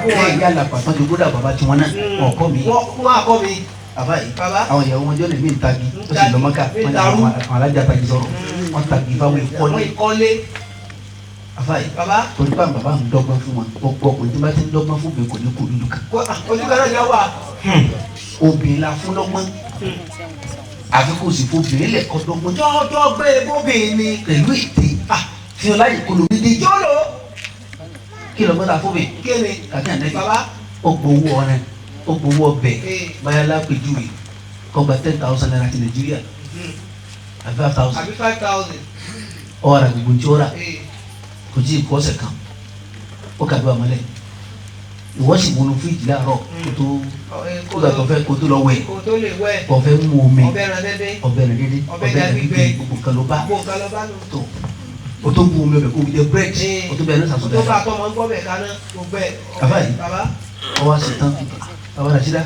Bẹ́ẹ̀ yálà pàtó ti gbọ́dọ̀ bàbá tiwọn náà wọn kọ́ mi. Wọ́n á kọ́ mi. Bàbá yìí àwọn ìyàwó wọn jọ́lẹ̀ mí ń tagi ó sì lọ Mọ́kà wọ́n ní àwọn alájà tagi sọ̀rọ̀ wọ́n tagi fáwọn ìkọ́lé. Bàbá yìí torí bá bàbá ń dọ́gbọ́n fún wọn gbogbo ọkùnrin tí bá ti ń dọ́gbọ́n fún mi kò ní kó lulu kan. Ojú kan náà ni wọ́n wà. Obìnrin la fún lọ́gbọ́n. Àfi kò sì fobìnrin lẹ̀ kọ́dọ́gbọ́n. Jọ́jọ́ gbé bóbìnrin ni. Pẹ̀lú ète fi ọlá yìí kolo méjèèjì. Jọ́lò. Kí ló gbọ́dọ̀ fún mi? Kéde. Kàkí ànẹ́bí. Bàbá. Ó gbowó ọ̀rẹ́, ó gbowó ọbẹ̀, báyà lápèjúwe, kó gba 10,000 naira ti Nàìjíríà. Àbí 5,000. Àbí 5,000. Ó ra gbogbo tí ó rà. Kò tí ì kọ́ ọ̀sẹ̀ kan. Ó kàdúrà mọ́lẹ̀. Ìwọ sì múnú fíríjì láàárọ̀ kó tó kó tó lọ wẹ̀. Kó tó lè wẹ̀. Kó fẹ́ mú omi. Ọbẹ̀ ẹran dédé. Ọbẹ̀ ẹran dédé. Ọbẹ̀ ẹja gbígbẹ. Gbogbo nǹkan ló bá. Gbogbo nǹkan ló bá lò. Tó o tó bu omi ọbẹ̀ kó o jẹ búrẹ́dì o tó bẹ ẹni sàṣọ dáadáa. O tó bá tọmọ gbọ́ bẹ̀ kaná gbogbo ẹ̀. Bàbá yìí Bàbá. Ọwọ́ àṣẹ tán bàbá Rasida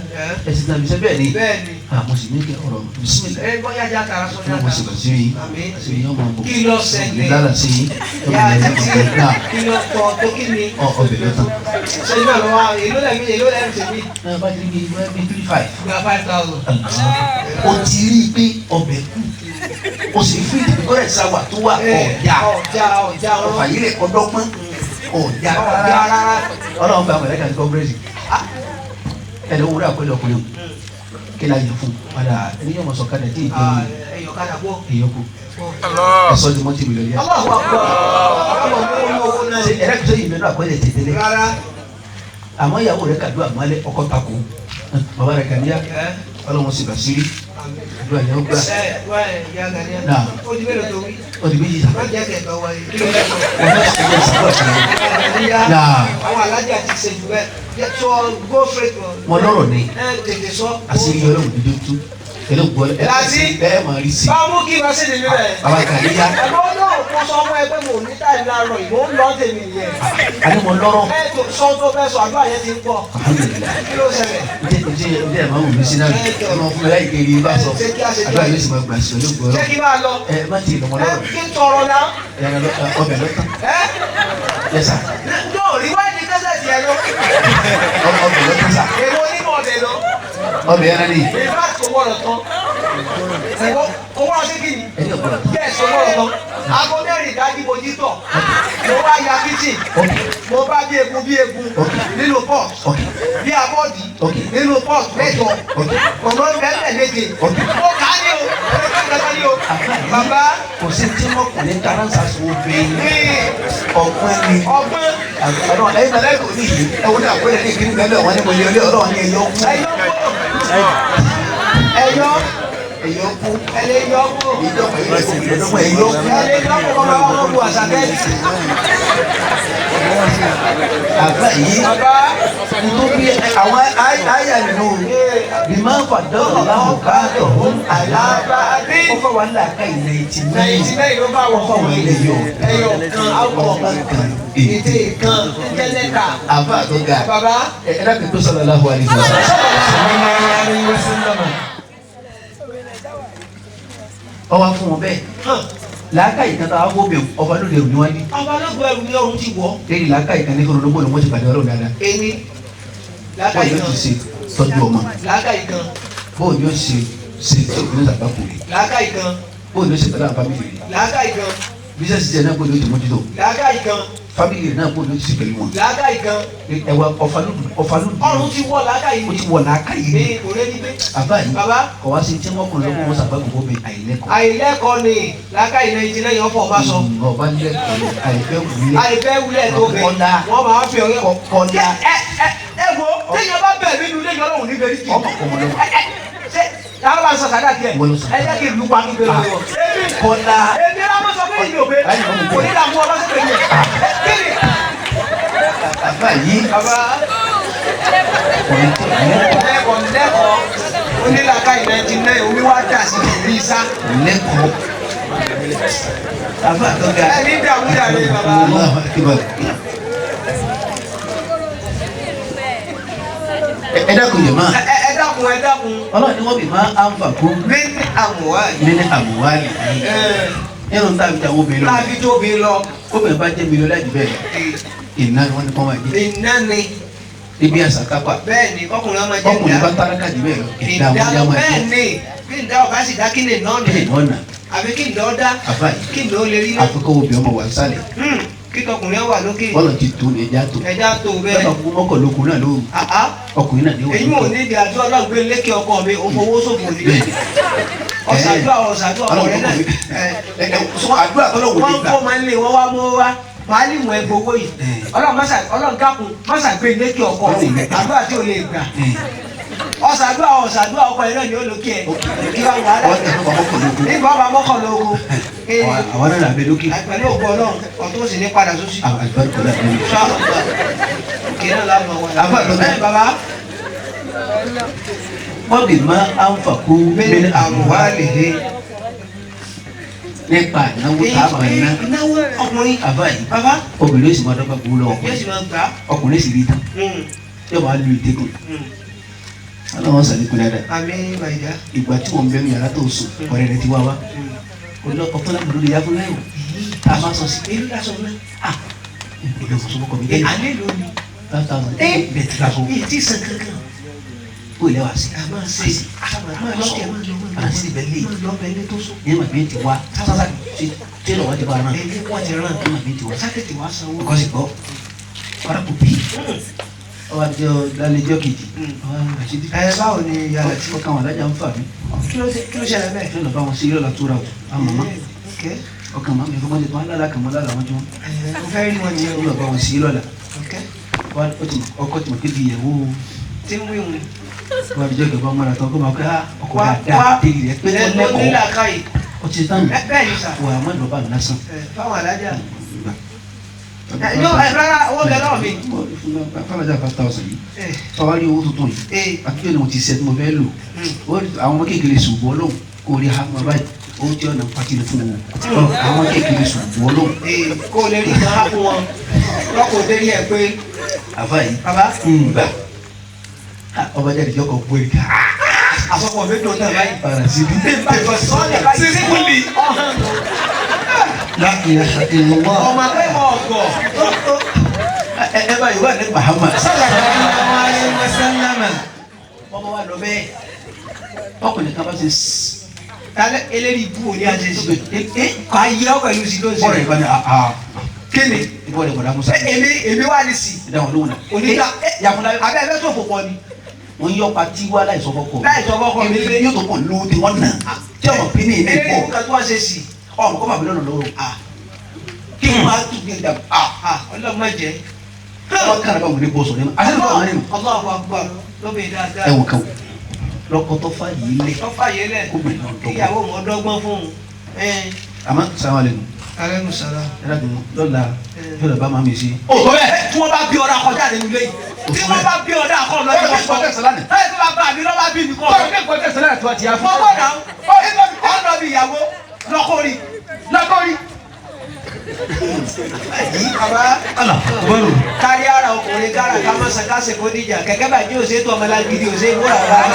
ẹ sì tán ibiṣẹ́ bẹ́ẹ̀ ni. Bẹ́ẹ̀ ni. Mo sì ní kí ọ̀rọ̀ bisimilá. Ẹ bọ́ yájà tara sọ Ẹ wọ́n sì bá sí yín sí yín ọmọ ọmọ. Kí ló ṣẹlẹ̀? Lára sí yín ọmọ ìyá ọmọ ọmọ náà. Kí ló tọ́ tó kí ni? Ọbẹ̀ ló tán. Ṣé ìgbà lọ wa èló lẹ́mí èló lẹ́mí ṣe mí? Ẹ bá ti rí bí 3,500. Gba 5,000. O ti rí i pé ọbẹ̀ kù o sì fi ìdìbò rẹ̀ sáwà tó wà ọ̀yà ọ̀já ọ̀já ọ̀fà yìí lè kọ́dọ́gbọ́n ọ̀yà ọ̀já rárá. Ọlọ́run bá mọ̀lẹ́kà ní kọ́ngírẹ́sì ẹni owó rẹ̀ àpẹẹrẹ ọkùnrin o kí ni a yẹ fún padà ẹni yóò mọ̀ sọ kadà tí ì jẹun èyàn kú ẹ̀sọ́ di mọ́tì mílíọ̀nù yá. Ṣe ẹ̀rẹ́ kìí sẹ́yìn mẹ́nu àpẹẹrẹ tẹ̀tẹ̀lẹ̀ àmọ́ ìyàwó rẹ̀ kàdúrà mọ́lẹ̀ ọkọ takò bàbá rẹ̀ kàníyà Ọlọ́run sì bà sírí àdúrà yẹn ó gbà. Náà ó di mélòó tó wí. Ó di méjì sá. Má jẹ́ kẹ̀kẹ́ wáyé. Kí ló fẹ́ sọ? Wọ́n fẹ́ sọ jẹ́ sàdúrà fún mi. Náà àwọn alájà ti ṣe jù bẹ́ẹ̀ sọ go straight. Mo lọ́rọ̀ ni ẹ tètè sọ. Àṣírí Ọlọ́run dídó tú pẹ̀lú gbọ́ ẹ Láti. ẹ máa rí sí. Báwo mú kí wá sí ìdílé rẹ̀? Bàbá Kàníyà. Ẹ̀gbọ́n náà mo sọ fún ẹ pé mo ní táyì láàárọ̀ yìí, mo ń lọ tèmi nìyẹn. Àní mo lọ́rọ̀. Ẹ tó sọ tó fẹ́ sọ àdúrà yẹn ti ń pọ̀. Alhamdulilayi. Kí ló ṣẹlẹ̀? Ǹjẹ́ ẹ máa wù mí sí náà ẹ máa fún mi láì kiri bá sọ àdúrà yóò sì máa gbà sí pẹ̀lú gbọ́ Ṣé kí máa lọ? ẹ má ti lọ́mọ Ẹ lọ́rọ̀ kí n tọrọ náà. ọbẹ̀ lọ́tàn. Ẹ Yes sir. yóò rí wáyé kẹsẹ̀ tiẹ̀ lọ. Ọbẹ̀ lọ́tàn sà. Èwo nínú ọbẹ̀ lọ? Ọbẹ̀ yẹn ni. Ìbá kò wọ̀rọ̀ tán. Kò wọ́n ṣé kí ni? Ẹni ọ̀gbọ̀n tán. Bẹ́ẹ̀ sọ wọ́rọ̀ tán. Aago mẹ́rin ìdájí mo jí tọ̀. Mo wá ya kíchìn. Mo bá bí egun bí egun nínú pot. Bí abọ́dì nínú pot mẹ́jọ. Mọ̀mọ́ bẹ́ẹ̀ méje. Mo kà á ní o. Mo ní o. Bàbá. Kò sí tí mọ̀kùnrin taransa sọ obìnrin. Ọgbọ́n ni. Ọgbọ́n. Ọlọ́run ẹ̀yin náà lẹ́kọ̀ọ́ ní ìlú. Ẹ̀wọ́n ní àpẹẹrẹ ní ìkíní bẹ́ẹ̀ wọ́n ní mo yẹ ọlé Ọlọ́run ní ẹ̀yọ́ kú. Ẹ̀yọ́. Ẹ̀yọ́ kú. Ẹ̀yọ́ kú. Ìjọba ẹ̀yọ́ kú. Ẹ̀yọ́ kú kọ́ máa wọ́n bu àṣà bẹ́ẹ̀. Àbá yìí nítorí àwọn àyà nínú bímọ fàdọ́rọ̀ láwọn káàtọ̀ ó àlàbà ó fà wà láàká ilẹ̀ ìtì náà ló bá ó fà wà ilẹ̀ yọ ẹyọ kan ọba kan ètè kan jẹlẹka. Àbá tó ga Bàbá. ẹ ẹ dákun tó sallallahu alaihi wasallam. Ọwọ́ fún wọn bẹ́ẹ̀ làákàyè kan tó àwọn bóbi ọba lóde òní wá ní. Ọba lóde ẹrù ní ọrùn ti wọ̀. Lẹ́yìn làákàyè kan ní kí olóńgbò ni wọ́n ti pàdé Ọlọ́run dáadáa. Èmi Bóòlù làákàyè yóò kan ti ṣe tọ́jú ọmọ. làákàyè kan Bóòlù yóò ṣe ṣe tó ní sàgbákò rẹ̀. làákàyè kan Bóòlù yóò ṣe pẹ̀lú àwọn fámìlì rẹ̀. làákàyè kan Bísẹ̀sì jẹ́ náà bóòlù yóò ti mójútó. làákàyè kan Fámìlì rẹ̀ náà bóòlù yóò ti ṣe pẹ̀lú wọn. làákàyè kan Ẹ̀wà ọ̀fàlùdù ọ̀fàlùdù. ọrùn ti wọ̀ làákàyè Ó ti wọ̀ làákàyè ní ni. kò rẹ́ ní pé. Àbá yìí Bàbá. kọ̀ wá sí tí wọ́n kùnrin lọ́wọ́ wọn sàgbákò fún mi àìlẹ́kọ̀ọ́. Àìlẹ́kọ̀ọ́ ni làákàyè náà ìjìnlẹ̀ yẹn fọ̀ bá sọ. Ọba lẹ́kọ̀ọ́ àìfẹ́ wulẹ̀. Àìfẹ́ wulẹ̀ tó bẹ̀ Kọ́lá. wọ́n máa fi ọ̀rẹ́ Kọ́lá. Ẹ ẹ ẹ wo téèyàn bá bẹ̀ nínú ilé yọlọ́hùn ní bẹ̀rẹ̀ kì í. Ọmọ kọ̀ọ̀mọ́ lọ́wọ́. Ẹ ẹ ṣé àwọn bá ń sọ sàdá díẹ̀ Wọ́n ló sọ. ẹ jẹ́ kí ìlú pa kí n bẹ̀rẹ̀ lọ́wọ́. Kọ́lá. Èmi rà mọ́ sọ pé ìlú òbẹ kò ní dààmú ọlọ́sẹ̀ pé yẹn. Kí ni? Àbá yìí Bàbá ọkùnrin tó lẹ́kọ̀ọ́. lẹ́kọ̀ọ́ lẹ́kọ̀ọ́ onílàkàyè 99 omi wá dà sí ìlú ìsá. Lẹ́kọ̀ọ́. Àbá tó ga. Ẹ ní dààmú dààmú bàbá. Allahu akbar. Ẹ dákun jẹ̀ máa. Ẹ ẹ dákun ẹ dákun. Ọlọ́run ni wọ́n bì máa ń fà kún Bí àmùwá yìí. nínú àbúwálì yìí. Nínú tá a fi ta àwọn obìnrin lọ. Láàbí tóbi lọ. Obìnrin bá jẹ́ mílíọ̀nù láti bẹ́ẹ̀. Ìná ni wọ́n ní kọ́ máa jẹ́. Iná ni. Ibi àṣà kápá. Bẹ́ẹ̀ ni ọkùnrin ọmọ jẹ́ Ọkùnrin bá tálákà jù bẹ́ẹ̀ lọ. Ìdá wọn yá máa Bẹ́ẹ̀ jẹ́. ni bí ìdá ọba sì dá kí lè náà Kí nì. ni ọ̀nà? Àbí kí ìdá ọdá Àbá yìí. kí ìdá ó lè rí náà. Àfikún obìnrin ọmọ wà sálẹ̀. Kí tọkùnrin wà lókè. Bọ́lọ̀ ti tó ní ẹja tó. Ẹja tó bẹ́ẹ̀. Lọ́kàn kúkú mọ́kànlókun náà lóru. Àá Ọkùnrin náà ní wà èyí ò ní ìdí àti ọlọ́gbé lékè ọkọ mi ò fowó ṣòfò ni. Bẹ́ẹ̀ ni. Ọ̀sàdúrà ọ̀sàdúrà ọ̀rẹ́ náà. Sọ àdúrà tọ́lọ̀ wò lè Wọ́n gbà. kó máa ń lé wọ́n wá mú wá. Màálì mú ẹgbẹ́ owó yìí. Ọlọ́run dákun mọ́sà gbé lékè ọkọ. Àdúrà tí ò lè gbà. Ọ̀sàdúrà ọ̀sàdúrà ọkọ yẹn náà ni ó lókè ẹ̀. Kí wàá wàhálà. Nígbà ọba mọ́kànlógún. Àwọn náà làbẹ lókè. Pẹ̀lú ògbó Ọlọ́run, ọ̀tún sì ní padà sósì. Wọ́n bì má ànfàkú min amwalihi nípa ìnáwó tá a máa ná. Ìnáwó ọkùnrin. Àbá yìí. Bàbá. Obìnrin sì máa dọ́gba gbowó lọ́wọ́ Yóò sì máa gbà. Ọkùnrin sì rí tán. Yóò máa lu ìdẹ́kùn. Ọlọ́run sàlékún dáadáa. Àmín màìdá. Ìgbà tí wọ́n ń bẹnu yàrá tó sùn, ọ̀rẹ́ rẹ ti wá wá. Ọ̀tọ́ lágbàdo lè yá fún lẹ́yìn. Tá a máa sọ sí. Èló lásán náà. Ìlú ọ̀sán sọ́kọ̀ mi dé. Alẹ́ ló ní. 5,000. Bẹ́ẹ̀ ti lásán. Èyí tí sàn kankan. Kó ilẹ̀ wá sí. A máa ṣe. Máa lọ́kẹ̀ máa lọ máa lọ. Àti ibẹ̀ lé. Máa lọ bẹ̀ lé tó sùn. Ní màmí ti wá. Sásá tẹ́lọ̀ wá ti bá a náà. Ẹni wọ́n ti rán. Ní màmí ti wá. Sátẹ̀tì wá sanwó. Ọkọ sì gbọ́. Ọ̀rá kò bí. Ọba jẹ́ lálẹ́jọ́ kejì. Ọba àṣírí. Ẹ báwo ni yàrá tí. Ọkàn wọn alájà ń fà mí. Kí ló ṣẹlẹ̀ bẹ́ẹ̀? Kí ló bá wọn sí yọ̀lá tó ra o? Àmọ́ mọ́. Ọkàn màmí fún wọn ti tán alára kàn mọ́ lára wọn jọ. Mo fẹ́ rí wọn nìyẹn. Ó lọ bá wọn sí lọ́la. Ọkọ tí mo kébi ìyàwó. Tí ń wíwùn. Wọ́n á jẹ́ ìjọba mọ́ra tán kó máa kọ́ ọkọ̀ dáadáa tẹ́lẹ̀ rẹ̀ pé tó lẹ́kọ̀ọ́. Ó ti tán. Bẹ́ẹ̀ ni sà. Wà á má lọ́ba lásán. Fáwọn alájà. Rárá owó bẹ lọ́wọ́ mi. Fáwọn 5,000 yìí. Tọ́wá rí owó tuntun yìí. Àtúnyẹ̀ ni mo ti ṣe tí mo fẹ́ lò. Àwọn ọmọ kékeré ṣùgbọ́n lóhùn kó rí ha máa báyìí. Owó tí ọ̀nà pàtì lè fún wọn. Àwọn kékeré ṣùgbọ́n lóhùn. Kó o lè rí ìkan á fún wọn. Lọ́kọ̀ délé ẹ̀ pé. Àfa yìí. Bàbá. Gbà. Ọba jáde jọkọ̀ gbé ká. Àsopọ̀ mi dùn náà báyìí. Para síbi. Sísúlì. La ilaha illallah. Ọmọ akẹ́kọ̀ọ́ ọ̀gọ̀. Ẹ bá yorùbá ní Muhammad. Sallallahu alayhi wa sallam. Ọmọ wa lọ bẹ́ẹ̀. Ọkùnrin kan bá ṣe sss. Kálẹ̀ eléyìí bú òní àṣeṣe. Kò á yẹ ọ́ pẹ̀lú sí ló ń ṣe. Bọ́ọ̀rẹ̀ ìbáni àá. Kíni? Ìbọ̀rẹ̀ bọ̀dá Musa. Èmi wà ní sí. Ìdáhùn lóhùn náà. Onígbà Yàfúnlá. Abẹ́ ẹgbẹ́ tó fò pọ̀ ni. Wọ́n yọ pati wá láìsọ fọ́kọ. Láìsọ fọ́kọ mi lé. Yóò tó pọ̀ lówó tí wọ́n nà. Tí ọmọ bí ní ilé Eléyìí pọ̀. kan tó wá ṣe sí. Ọmọ kọ́ bàbá lọ́nà lọ́rùn. Kí n máa tún gbé dàbọ̀. Ọlọ́run má jẹ́. Ọmọ kan bá wọlé bọ́ sọ̀rọ̀ yẹn. Àti lọ́wọ́ nínú. Allahu Akbar lóbi dáadáa. Ẹ wò kàn. Lọ́kọ tó fà yìí lẹ̀. Tó fà yìí lẹ̀. Kó bẹ̀rẹ̀ náà dọ́gbọ́n. Ìyàwó mọ̀ dọ́gbọ́n fún un. Àmọ́ sàwọn àlẹ́ nù. Aleykum salaam. Ẹ dàgbọ́n lọ́la yóò lọ bá màmí sí. O tó bẹ́ẹ̀ tí wọ́n bá bí ọ̀dà kọjá nínú ilé yìí. Tí wọ́n bá bí ọ̀dà kọ́ lọ́jọ́ kọ́. Ẹ tí wọ́n bá mi lọ́ba bí mi kọ́. Mo gbọ́dọ̀ ọ̀nà bí ìyàwó lọ́kọ́rí lọ́kọ́rí. Bàbá kárí ara ọkùnrin kára ká má san kásẹ̀ kó díjà kẹ̀kẹ́ bàjẹ́ òsè tó ọmọ lágídí òsè ìwúrà bá a.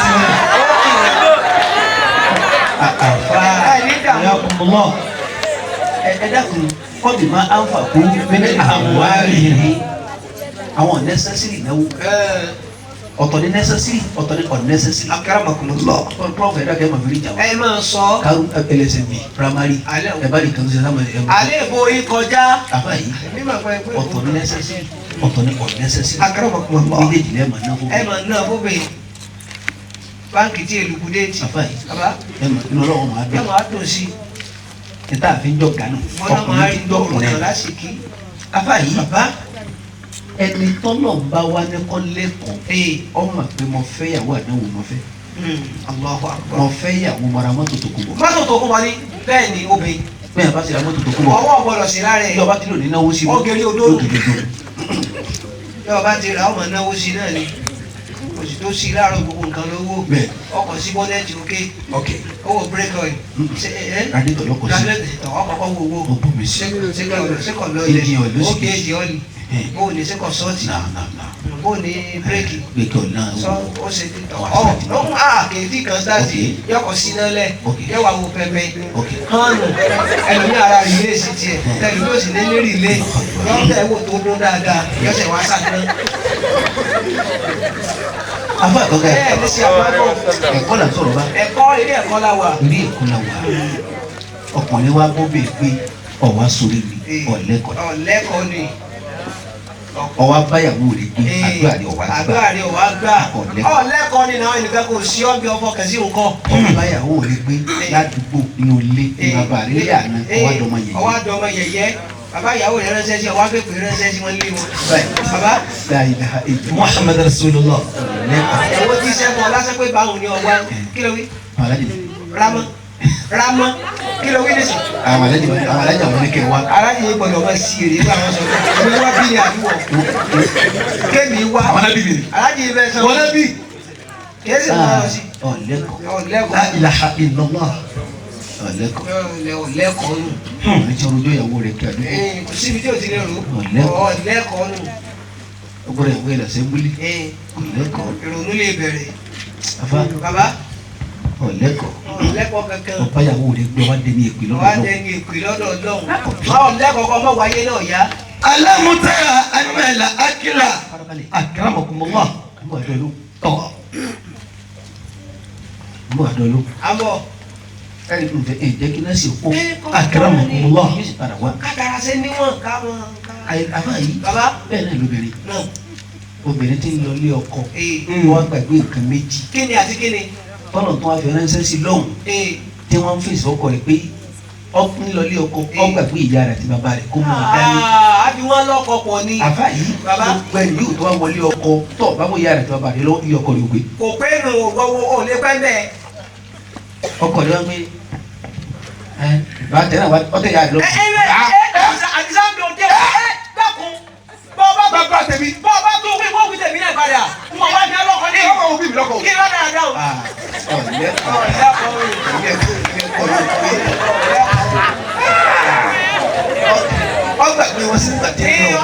Ẹ dákun kọ́bì máa ń fà kú mẹ́lẹ́ àwárí àwọn necessary náwó ọ̀tọ̀ ní necessary ọ̀tọ̀ ní unnecessary. Akramakumullah. Prof ẹ̀dá kẹ́ ẹ̀ máa fi rí ìjà wa. Ẹ máa sọ. Karu LSMB primary ẹ bá di kan ṣe sáwọn ẹ̀. Alẹ́ ìbò yìí kọjá. Àbá yìí ọ̀tọ̀ ní necessary ọ̀tọ̀ ní unnecessary. Akramakumullah. Méjèèjì lẹ́ẹ̀ máa ná fún mi. Ẹ máa ná fún mi. Báńkì tí èlùkù déètì. Àbá yìí ẹ máa inú ọlọ́wọ́ máa dùn. Ẹ máa dùn sí i. Níta àfi ń jọ gánà ọkùnrin tí ń jọkùnrin. Àbá yìí ẹni tọ́lọ̀ ń bá wa ní kọ́ lẹ́kọ̀ọ́ ọmọ pé mo fẹ́ yàwó àdánwò mo fẹ́. Allahu Akbar. Mo fẹ́ yàwó mara mọ́tò tó kú bọ̀. Mọ́tò tó kú bọ̀ ni bẹ́ẹ̀ ni obìnrin. Bẹ́ẹ̀ bá ti ra mọ́tò tó kú bọ̀. Ọwọ́ gbọ́dọ̀ sí lára ẹ̀. Yọba ti lò ní náwó sí. Ọ̀gẹ̀rẹ̀ odó. Yọba ti ra ọmọ náwó sí náà ni. Oṣù tó sí láàárọ̀ gbogbo nǹkan lówó. Ọkọ̀ sí bọ́nẹ́ẹ̀tì òkè. Owó bírèkì ọ̀yìn. Radiétọ̀ lọkọ̀ sí. Radiétọ̀ ọkọ̀ wo owó. Ó bomi sí. Ṣékọ̀ lọ́ọ̀lẹ̀. Ó géèjì ọ̀lì. Bó ní sẹ́kọ̀ sọ́ọ̀tì. Bó ní bírèkì. Bírèkì ọ̀nà sọ ó ṣe títọ̀. Ọ̀ lóhùn á kèéfì kan sáàtì yọkọ̀ síná lẹ̀ yọwọ́ àwọn pẹpẹ. Hànù ẹlòmí ara rìlé sí tiẹ̀ ẹlòmí ò sì ní ní rìlé yọ̀ọ́tẹ̀ wò tó dún dáadáa yọ̀ọ́sẹ̀ wá sàdán. Afa àkọ́kọ́ ẹ̀ ní sí àbábọ̀. Ẹ̀kọ́ là ń sọ̀rọ̀ bá. Ẹ̀kọ́ ilé ẹ̀kọ́ la wà. Ilé ẹ̀kọ́ la wà. Ọkùnrin wa bó bẹ́ẹ̀ pé ọ̀wá sórí mi ọ̀lẹ́kọ̀ọ́. Ọ̀lẹ́kọ̀ọ́ ni. Ọwọ́ abáyàwó rẹ̀ gbé àdúrà rẹ̀ ọ̀wá gbà. Àdúrà rẹ̀ ọ̀wá gbà. Ọ̀lẹ́kọ̀ọ́ ni náà ẹnìkan kò sí ọ́bí ọkọ̀ kẹsí nǹkan. Ọwọ́ abáyàwó rẹ̀ gbé ládùúgbò nínú ilé ní bàbá rẹ̀ lé àná ọwọ́ àdọ́mọ yẹ̀yẹ́. Ọwọ́ àdọ́mọ yẹ̀yẹ́. Bàbá ìyàwó rẹ̀ ránṣẹ́ sí ọwọ́ àgbẹ̀pẹ̀ ránṣẹ́ sí wọn lé wọn. Bàbá. Muhammad Rasulullah. Ìyàwó tí sẹ́kọ̀ lásán pé báwo ni ọwọ́ kí ló wí? Ramọ́ Ramọ́ kí ló wí nísìn? Àwọn alájà wọn ní kẹ́ wá. Alájà yìí gbọ́dọ̀ máa sí èrè fún àwọn sọ̀rọ̀. Èmi wá bí ní àdúgbò. Kémi wá. Àwọn náà bí mi. Alájà yìí bẹ́ẹ̀ sọ. Wọ́n náà bí. Kìí sì máa lọ sí. Ọ̀lẹ́kọ̀ọ́. Ọ̀lẹ́kọ̀ọ́. La ilaha illallah. Ọ̀lẹ́kọ̀ọ́. Ọ̀lẹ́kọ̀ọ́ nù. Ọ̀rẹ́ tí orojọ́ ìyàwó rẹ̀ kí àdúgbò. Kò síbi tí o ti lè rò. Ọ̀lẹ́kọ̀ọ́. Ọ̀lẹ́kọ̀ọ́ nù. Ọgbọ́dọ̀ ìyàwó rẹ̀ lọ́sẹ̀mbúlì. Ọ̀lẹ́kọ̀ọ́. Ìrònú lè bẹ̀rẹ̀. Afa. Bàbá. Ọ̀lẹ́kọ̀ọ́. Ọ̀lẹ́kọ̀ọ́ kankan. Ọba ìyàwó rẹ̀ gbé wá dẹni èpè lọ́dọ̀ Wá dẹni èpè lọ́dọ̀ Ọlọ́run. Ọ̀lẹ́kọ̀ọ́ kọ́ mọ́ wáyé náà yá. Alam tara anna al-akla akramakumullah. Tọ́. Mbọ̀ àdọ́lú. Àbọ̀. Ẹni tó ń fẹ́ ẹ jẹ́ kí náà sì kó. Akramakumullah. Yóò sì padà wá. Kátàrà ṣe níwọ̀n ká mọ̀ ká. Àbá yìí. Bàbá. Bẹ́ẹ̀ náà lóbìnrin. Obìnrin tí ń lọ ilé ọkọ. Wọ́n gbàgbé nǹkan méjì. Kíni àti kíni? Tọ́lọ̀ tó wá fi ránṣẹ́ sí lọ́hùn. Tí wọ́n ń fèsì ọkọ rẹ̀ pé ọkùnrin lọ ilé ọkọ ó gbàgbé ìyá rẹ̀ àti bàbá rẹ̀ kó mọ̀ ọ́ dání. Àbí wọ́n lọ́kọ pọ̀ ni. Àbá yìí gbogbo ẹni yóò tó wá wọlé ọkọ tó bá wọ ìyá rẹ̀ àti bàbá rẹ̀ lọ́wọ́ ilé ọkọ rẹ̀ gbé. Kò pé nù gbogbo ò lè pẹ́ bẹ́ẹ̀. Ọkọ rẹ̀ wá gbé ẹ bá tẹ náà ọtẹ ìyá rẹ̀ lọ. Ẹ ẹ àdìsá mi ò dé ẹ dákun bọ́ọ̀ bá tèmi bọ́ọ̀ bá tó wí wọ́n wí tèmi náà padà mo wá ní ọlọ́kọ ní ọmọ òbí mi lọ́kọ. Kí ló dára dáhùn. Ọgbà gbé wọn sí nígbà tí ẹ lọ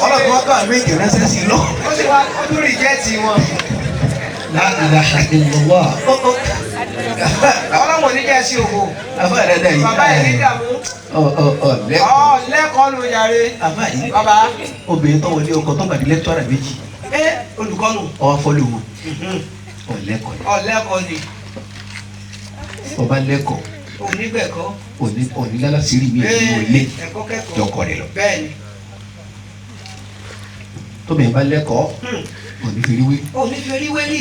ọlọ́kọ̀ wọn kọ́ àmì ìránṣẹ́ sí lọ. Ó sì wá ó tún rìjẹ́tì wọn. La ilaha illallah. Ọlọ́run ò ní jẹ́ sí òwò. Àbá rẹ̀ dà yìí. Bàbá yìí ní ìdààmú. Ọ̀lẹ́kọ̀ọ́. Ọ̀lẹ́kọ̀ọ́ ló yàrá. Àbá yìí. Bàbá. Obìnrin tó wọlé ọkọ tó gbàdí lẹ́tọ́rà méjì. Ẹ olùkọ́ nù. Ọwọ́ fọ́lù wọn. Ọ̀lẹ́kọ̀ọ́ ni. Ọ̀lẹ́kọ̀ọ́ ni. Ọba lẹ́kọ̀ọ́. Onígbẹ̀kọ́. Òní lálásìírí mi ẹ̀ wọlé jọkọ rẹ lọ. Bẹ́ẹ̀ni. Tóbi bá lẹ́kọ̀ọ́. Òní fi rí wé. Òní fi rí wé rí.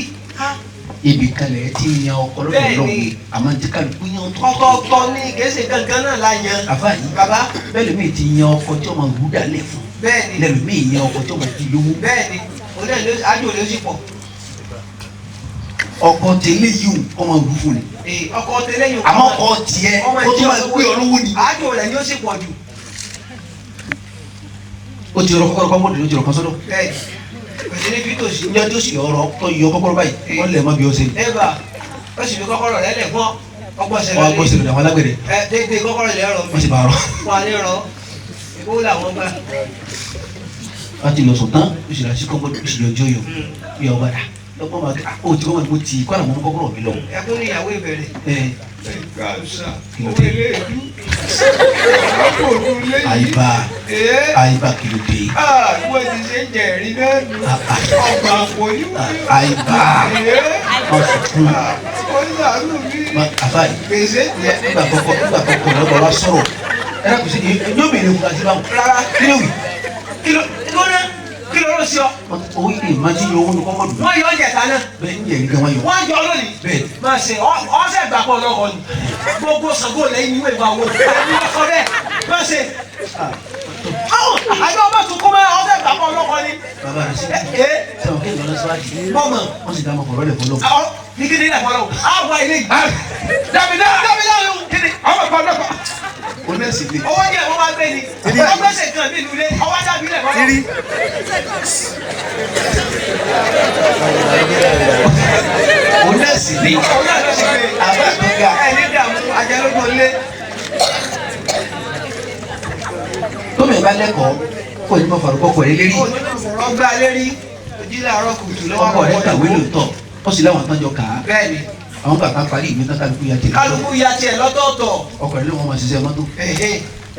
Ibi kalẹ̀ ti yan ọkọ lọ́dọ̀ lọ́wọ́ àmọ́ ti kálukú yan ọ̀tọ̀ọ̀tọ̀. Ọ̀tọ̀ọ̀tọ̀ ni kìí ṣe gangan náà la yan. Àfa yìí bàbá bẹ́ẹ̀ lómi ti yan ọkọ tí ó máa wú dalẹ̀ fún. Bẹ́ẹ̀ni. Lẹ́lòmí yan ọkọ tí ó máa di lówó. Bẹ́ẹ̀ni olóyè ájò ló sì pọ̀. Ọkọ tẹ́lẹ̀ yìí ó máa wú fún ni. Ọkọ tẹ́lẹ̀ yìí. Àmọ́ ọkọ tiẹ̀ ó tó máa gbé ọ lówó ni. Ájò rẹ̀ yóò sì pọ̀ jù. Ó ti rọ kọ́kọ́rọ́ kọ́mọ́dé ló ti rọ kan sọ́dọ̀. Bẹ́ẹ̀ni. Ní ọjọ́ sì ọ̀rọ̀ tó yọ kọ́kọ́rọ́ báyìí wọ́n lẹ̀ mọ́ bí ó ṣe. Eba ó sì fi kọ́kọ́rọ́ rẹ̀ lẹ̀ fún ọgbọ́n Wọ́n á gbọ́ sílẹ̀ àwọn alágbèrè. Ẹ dégbé kọ́kọ́rọ́ lẹ̀ rọ. Wọ́n sì bá rọ. Wọ́n á lè rọ. Ìbò làwọn gbà. Wọ́n ti lọ sùn tán ó sì lọ sí kọ́kọ́rọ́ ó sì yọjọ́ yọ yọ ọba dà lọ́gbọ́n máa ó ti kọ́kọ́ mo ti kọ́ àwọn kọ́kọ́rọ́ mi lọ. Ẹkún ní ìyàwó ìbẹ̀rẹ̀. Àyíbá àyíbá kìló dé. Wọ́n ti ṣe ń jẹ̀rí náà nù. Ọgbà kò ní wí. Àyíbá ọ̀sùn. Ó ń sàánú mi. Àbá yìí. Gbèsè jẹ. Nígbà kọ́kọ́ lọ́gbà wa sọ̀rọ̀. Ẹ dákun sí yóò bèrè fún àti báwọn. Rárá. Kí ló wì? Kí ló gbóná? Kí ló ló sí ọ? Owó yìí máa ti yọ owó ní kọ́kọ́ dùn. Wọ́n yọ ọjà ìta náà. Bẹ́ẹ̀ ń jẹ̀rí gan wọ́n yọ. Wọ́n yọ lónìí. Bẹ́ẹ̀. Máa ṣe ọ̀sẹ̀ gbà pọ̀ lọ́kọ ni. Gbogbo Ṣàngó lẹ́yìn ìwé ìwà wo. Ọkọ bẹ́ẹ̀ máa ṣe. Àjọ ọmọ tuntun máa ọ̀sẹ̀ gbà pọ̀ lọ́kọ ni. Bàbá rẹ̀ sí. Sọ̀rọ̀ kí ìlọrin síwájú. Mọ̀mọ́. Wọ́n sì dá ọmọ kọ̀ọ̀rọ̀ lẹ̀ fọlọ́. Ní kí ni ilẹ̀ fọlọ́? Àwọn ilé yìí. Dàmídà. Dàmídà yóò. Kí ni àwọn ọmọ ọlọ́kọ. Owó jẹ́ wọ́n wá gbé ni. Wọ́n gbèsè kan mi lulẹ̀. Ọwọ́ dàbí ilẹ̀ fọlọ́. Onẹ́sì ni. Àbá tó ga. Ẹ ní dààmú ajẹ́lógún lé. Tómi bá lẹ́kọ̀ọ́ kó o ní ma farò kọ́kọ́ rẹ lérí. Ọ̀rọ̀ gbá lérí. Ojú làárọ̀ kùtù lọ́wọ́. Ọkọ rẹ kàwé lóòótọ́. Ó sì láwọn àtọ́jọ kà á. Bẹ́ẹ̀ni. Àwọn bàbá parí ìwé tán kálukú ya tiẹ̀ lọ́tọ̀. Kálukú ya tiẹ̀ lọ́tọ̀ọ̀tọ̀. Ọkọ rẹ ló wọn máa ṣiṣẹ́ mọ́tò.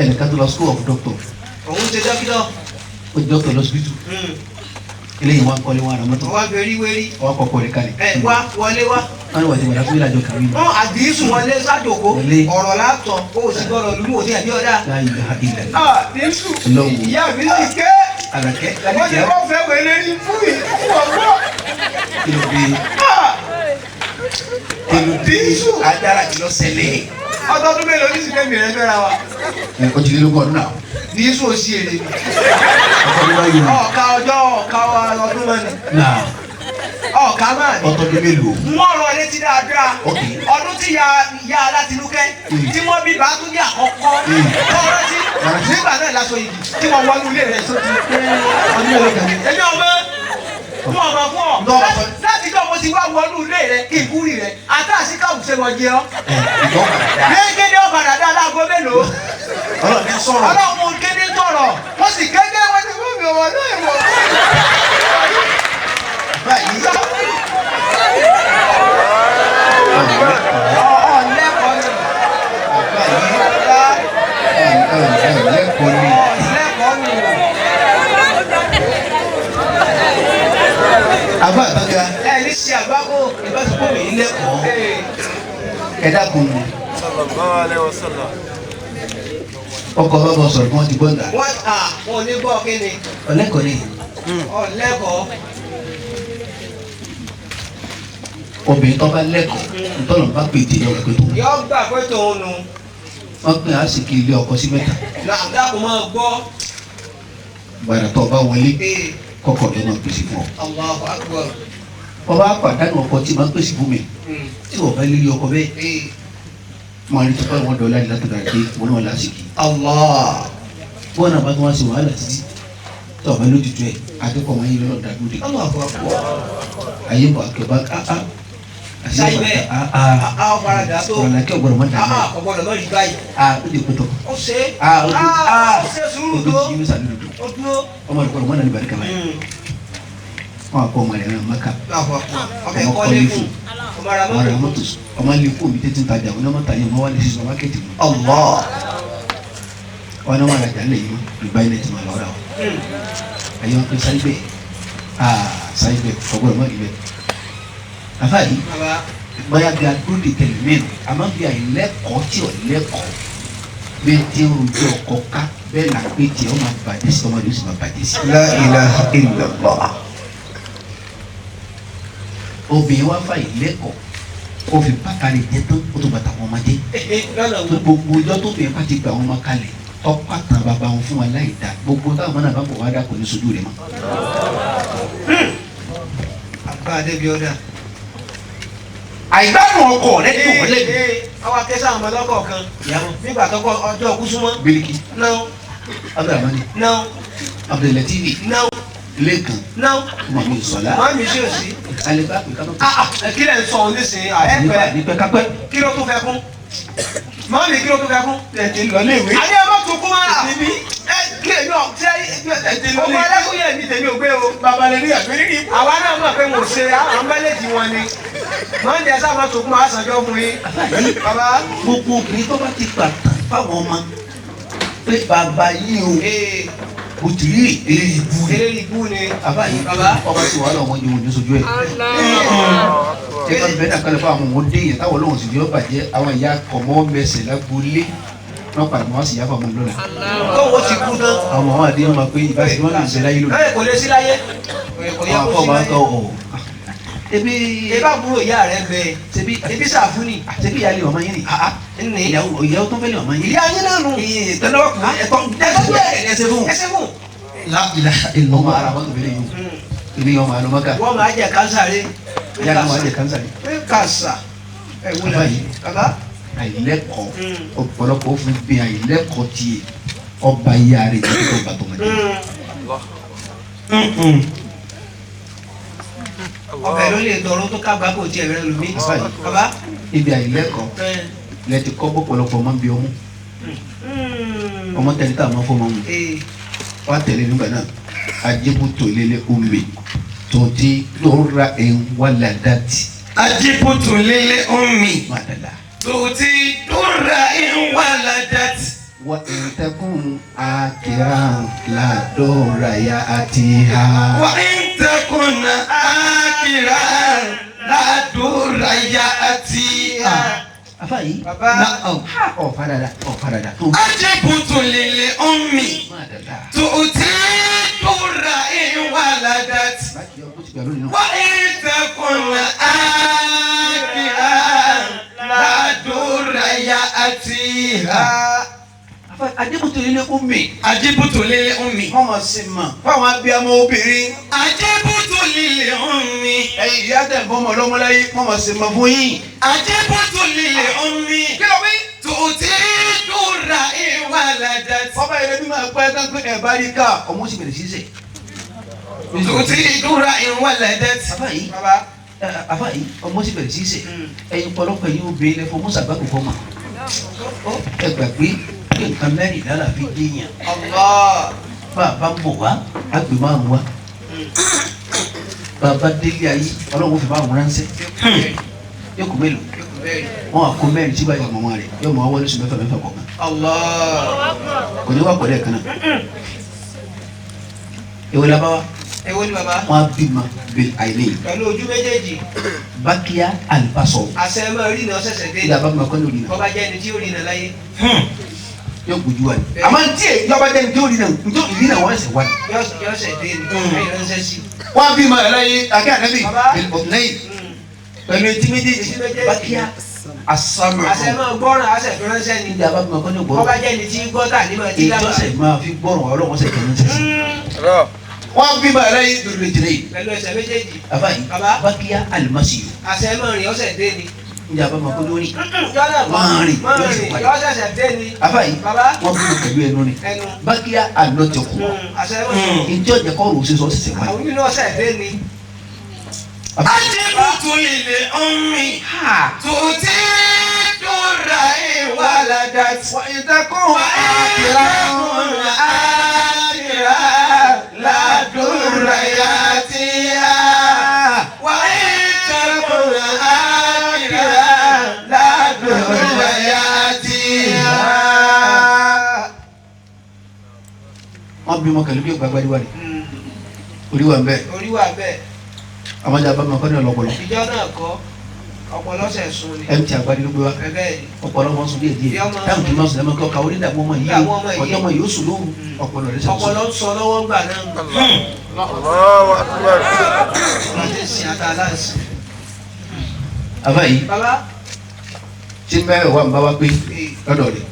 Ẹnìkan tó lọ school of doctor. Òun ṣe dókítà. Ó di doctor lọ́sibítù. Eléyìí wá ń kọ́lé wọn àràmọ́tò. Wá fẹ́rí wérí. Wọ́n kọ́kọ́ rẹ̀ kalẹ̀. Ẹ wá wọlé wá. Wọ́n ní wọ́n ti wọ̀dà fún ìlàjọ kàwé. Wọ́n àdìsù wọlé sádòkó. Ọ̀rọ̀ látọ̀ kó o sì gbọ́dọ̀ lùmí òsì ẹ̀bí ọ̀dà. Àdìsù ìyá mi sì ké. Àlàkẹ́ Wọ́n ti kọ́ fẹ́ wẹ̀lẹ́ ní fún ọgbọ́n. Kí ló dé? Àdìsù. Adára kìlọ̀ ṣẹlẹ̀. Ọdọọdún mélòó ní sinmi rẹ fẹ́ra wa. Òjìlélógún ọdún náà. Dìísù ò sí èrè. Ọkọ bá yọ. Ọ̀ka ọjọ́ ọ̀ka ọdún mọ́ni. Náà. Ọ̀ka máa ní. Ọtọ́dún mélòó. Wọ́n rọ létí dáadáa. Ọdún tí ya Alátinúkẹ́ tí wọ́n bí Bàtúndé àkọ́kọ́. Tọ́ rántí nígbà náà láṣọ yìí tí wọ́n wọnú ilé rẹ̀ sóti pé ọdún mélòó kan. Èmi ọmọ fún ọmọ fún ọ láti jọ mo ti wá wọnú ilé rẹ kí n kúrì rẹ àtàsí káwùsẹ wọn jẹ ọ. Gẹ́gẹ́ ọ̀padà dá láago mélòó. Ọlọ́run kéde tọ̀rọ̀ wọ́n sì gẹ́gẹ́ wọ́n ti fún mi ọmọ náà ìwọ̀. Ọ̀lẹ́kọ̀ọ́ ni. Ọ̀lẹ́kọ̀ọ́ ni. Ọ̀lẹ́kọ̀ọ́ ni. Àbá àbága. Ẹ ní ṣe àgbákò. Ìbáṣepọ̀ mi lẹ́kọ̀ọ́. Ẹ dákun mi. Ọkọ̀ bá bọ̀ sọ̀rọ̀ kí wọ́n ti gbọ́ ǹda. Wọ́n à wọn ò ní gbọ́ kí ni. Ọ̀lẹ́kọ̀ọ́ ni. Ọ̀lẹ́kọ̀ọ́. Obìnrin tó bá lẹ́kọ̀ọ́ ntọ́nà bá pè tí ìyá ọ̀rẹ́ pé tó. Yọ gbà pé tòun nù. Wọ́n pín àsìkí ilé ọkọ sí mẹ́ta. Dákun máa gbọ́. Gbàdà tó bá wọlé kọ́kọ́ ló máa pèsè fún ọ. Allahu Akbar. Wọ́n bá pàdánù ọkọ tí máa pèsè fún mi. Tí wọ́n bá lé ọkọ bẹ́ẹ̀. Wọ́n á rí tọ́pọ̀ wọn dọ̀ọ́lá ní látọ̀dọ̀ àti wọn náà lásìkí. Allah. Wọ́n náà bá tó wá sí wàhálà títí. Tó ọ̀bẹ lójútu ẹ̀ akẹ́kọ̀ọ́ wọn yé lọ́dọ̀ dàdúdè. Allahu Akbar. Ayé bọ̀ akẹ́bá áá. Sáyibẹ́ a ọ̀faradà tó ọ̀nà kí ọ̀gbọ̀n mọ̀ dàgbà. Ọ̀gbọ̀n mọ̀ yìí báyìí. A ó di kótó. Ó ṣe a ó di a ó ṣe sùúrù ó tó. di yìí sàlẹ̀ dòdò. Ó dúró. Ọmọ rẹ̀ kọ́ ọmọ náà ní barika báyìí. Wọ́n á kọ́ ọmọ rẹ̀ náà Maka. Ọmọ kọ́lé fún. Ọmọ Ọmọ rẹ̀ mọ́tò ọmọ ilé kó mi tètè tajà ọmọ náà tàyè ọmọ wa lè sísọ mákẹ́tì mu. Allah. Wọn náà wà lájà lè yí ìgbà ilẹ̀ tí ma lọ rà o. Ayé wọn pé sáyibẹ̀ aa sáyibẹ̀ ọgbọ́n mọ́ ibẹ̀. Àfáà yìí bóyá bí adúlé tẹ̀lé mẹ́rin àmọ́ bí àìlẹ́kọ̀ọ́ tí ò lẹ́kọ̀ọ́ bẹ́ẹ̀ tí ń rojú ọkọ ká bẹ́ẹ̀ là pé tiẹ̀ ó máa bàjẹ́ sí ọmọdé ó sì máa bàjẹ́ sí. La ilaha illallah. Obìnrin wá fà ìlẹ́kọ̀ọ́ ó fi bàtà rẹ̀ jẹ́ tán ó tó bàtà wọn máa jẹ́. Gbogbo ọjọ́ tó bẹ̀rẹ̀ bá ti gbà wọn máa kalẹ̀ ọkọ àtàn bàbá wọn fún wa láì dá gbogbo táwọn ọmọ náà bá bọ̀ wá dá kò ní sojú rẹ̀ mọ́. Àbá Adébíọ́dá. Àìgbádùn ọkọ rẹ tó wọlé. Àwọn akẹ́sà ọmọ lọ́kọ̀ kan. Nígbà tó kọ ọjọ́ kú súnmọ́. Bíríkì. Náà. Abdulhamani. Náà. Abdulatifi. Náà. Lẹ́kan. Náà. Ọmọ mi sọ̀lá. Má mi ṣe òsì. Alẹ́ bá pè kápẹ́. Kí lẹ̀ ń sọ òun nísìnyí? Ẹ ní pẹ́ kápẹ́. Kí ló tún fẹ́ kún? Má mi kí ló tún fẹ́ kún? Ẹ ti lọ léèwé. Àní ẹ má tún kún mọ́ra. Ẹ kí èmi ọ̀ ṣe ọmọ ẹlẹ́kùn yẹn mi tèmi ò gbé o. Bàbá lè rí àgbẹ̀ rírì. Àwa náà mọ̀ pé mo ṣe àwọn mẹ́lẹ̀dì wọn ni. Máa ń jẹ sáà máa tún kún máa sànjọ́ fún yín. Bàbá. Gbogbo obìnrin tó bá ti gbà tán fáwọn ọmọ pé bàbá yìí o o ti rí eré ibú ni. Eré ibú ni. Bàbá yìí ọba tí wàhálà ọmọ yìí wò ní sojú ẹ̀. Ẹ bá bẹ́ẹ̀ náà kálí fún àwọn ọmọdé yẹn táwọn olóhùn sì ní ó bàjẹ́ àwọn ìyá kọ̀mọ́ mẹsẹ̀ lágbolé wọn padà wọn sì yá fún ọmọ lọ́la. Kóhun ti kú tán. Àwọn ọmọ àdéhùn máa pé ìbáṣe wọn lè ṣe láyé lónìí. Ẹ kò lè sí láyé. Kò yẹ Àwọn kó afọ sí máa ń láyé. kọ ọ̀. Ebi Ebá àbúrò ìyá rẹ bẹ. Ṣebí Ebi sàfúnì. ṣebí ìyá lè ọmọ yín ni. Ní. Ìyàwó tó fẹ́ lè ọmọ yín. Ìyá yín náà nù. Tẹ́lẹ̀ ẹ̀tọ́ ẹ̀sẹ̀ fún. Ẹsẹ̀ fún. La ilaha Ọmọ illallah. ara wọn tó fẹ́lẹ̀ yìí o. Ebi ọmọ àlọ́mọ́ká. Wọ́n máa jẹ kánsà rẹ. Ìyá ni wọ́n á jẹ kánsà yìí. Kàṣà. Ẹ wúlò. Bàbá yìí. Bàbá. Àìlẹ́kọ̀ọ́ ọ̀pọ̀lọpọ̀ fún bí àìlẹ́kọ̀ọ́ tiẹ̀ ọba ìyá rẹ̀ jẹ́ kó bàtọ̀ mọ́tò. Ọbẹ̀ ló lè tọrọ tó kábàá kò tiẹ̀ rẹ lómi. Bàbá yìí. Bàbá. Ibi àìlẹ́kọ̀ọ́ lẹ ti kọ́ bọ́pọ̀lọpọ̀ ọmọ bí ọmú ọmọ tẹ̀lé tá a máa fọmọ mu wá tẹ̀lé nígbà náà ajébútó lélẹ̀ omi tó ti lóra ẹ̀ ń wà ládàtì Ajibutu lil ummi má dàda tuti durra in waladat. Wa in takun akiran la dora ya atiha. Wa in takun akiran la dora ya atiha. Afa yìí. Baba. Ọ farada ọ farada. Ajibutu lil ummi tu'ti durra in waladat. Wa in takun akiran la dora ya atiha. Ajibutu lil ummi. Ajibutu lil ummi. Wọ́n máa ṣe mọ̀ fáwọn abiyamọ obìnrin. Ajibutu lil ummi. Ẹ̀yin ìyá tẹ̀ fún ọmọ ọlọ́mọláyé wọ́n máa ṣe mọ̀ fún yín. Ajibutu lil ummi. Kí ló wí? Tu'ti durra in waladat. Ọba yẹn bí máa pẹ́ tán pé ẹ̀ bá rí ká ọmọ sì bẹ̀rẹ̀ sí sẹ̀. Tu'ti durra in waladat. Bàbá yìí àfa yìí ọmọ sì bẹ̀rẹ̀ sí sẹ̀. Ẹ̀yin pọ̀lọpọ̀ ẹ̀yin obìnrin lẹ fọmọ sàgbàkù fọmọ. Ẹ gbàgbé pé nǹkan mẹ́rìnlá la fi déyàn. Bá a bá ń bọ̀ wá, a gbé márùn wá. Bàbá délé ayé, Ọlọ́run fi márùn ránṣẹ́. Yóò kó mélòó? Wọ́n á kó mẹ́rin tí báyọ̀ mọ̀mọ́ rẹ̀ yóò mọ̀ wọlé sùn mẹ́fà mẹ́fà kọ̀ọ̀kan. Kò ní wá pẹ̀lú ẹ̀kan náà. Èwo la bá wa? Èwo ni bàbá? Wọ́n á bímọ bil àìní. Pẹ̀lú ojú méjèèjì. Bákíá àlùbásọ̀. Àṣẹ máa rí iná ṣẹ̀ṣẹ̀ dé. Ilé àbámọ̀ kọ́ ní òrìnà. Bọ́bá jẹ́ ẹni tí ó rí iná láyé. Yóò gbójú wa ni. Àmọ́ ntí yọba jẹ́ ní tí ó rí náà ntí ìrí náà wọ́n ṣẹ̀ wá ni. Yọ ṣẹ̀ dé ni. Ẹ̀yìn ránṣẹ́ sí. Wọ́n á bímọ ẹ̀ láyé akẹ́ ànábì bil pẹ̀lú etí méjèèjì. Bákíá asámù. Àṣẹ máa gbọ́ràn àṣẹ fi ránṣẹ́ ni. Ilé àbámọ̀ kọ́ ní ògbọ́rọ̀. Bọ́bá jẹ́ ẹni tí gbọ́ tà ní máa ti dábàá. Ìjọsẹ̀ máa fi gbọ́ràn Ọlọ́run ṣẹ̀ kẹ́ wọ́n bí ma yẹrẹ yìí dùrù jìnnì. Pẹ̀lú ẹsẹ̀ méjèèjì. Afa yìí bákíyá alimasi. Àṣẹ máa rìn ọ̀sẹ̀ dé ni. Njẹ́ a bá ma kó lórí. Máa rìn ọ̀sẹ̀ dé ni. Afa yìí wọ́n bí ma pẹ̀lú ẹnu ni. Bákíyá alọ́jọkù. Àṣẹ máa rìn. Njẹ́ ọ̀jẹ̀ kọ́ ọ̀rọ̀ sísọ sísè wáyé. Àwọn yìí ọ̀sẹ̀ dé ni. Ajibutu lil ummi tu'ti durra in waladat. Wa in takun akira la durra yatiha. Wa in takun akira la durra yatiha. Wọ́n bímọ pẹ̀lú bí ògbàgbà rí wa rí. Orí wa ń bẹ. Orí wa bẹ́ẹ̀. Àmọ́jà bá ma kọ́ ní ọlọ́pọlọ. Ìjọ náà kọ́ ọpọlọ ṣẹ̀ sun ni. Mt agbadi ló gbé wa. Ọpọlọ wọn sùn díẹ̀ díẹ̀. Táwọn kì í máa sùn lẹ́mọ̀ kí ọkà orí dàgbọ́ ọmọ yìí ọjọ́ ọmọ yìí ó sùn lóru ọpọlọ rẹ̀ sùn. Ọpọlọ ń sọ lọ́wọ́ gbà náà. Allahu Akbar. Àbá yìí tí mẹ́rin wà ń bá wa pé lọ́dọ̀ rẹ̀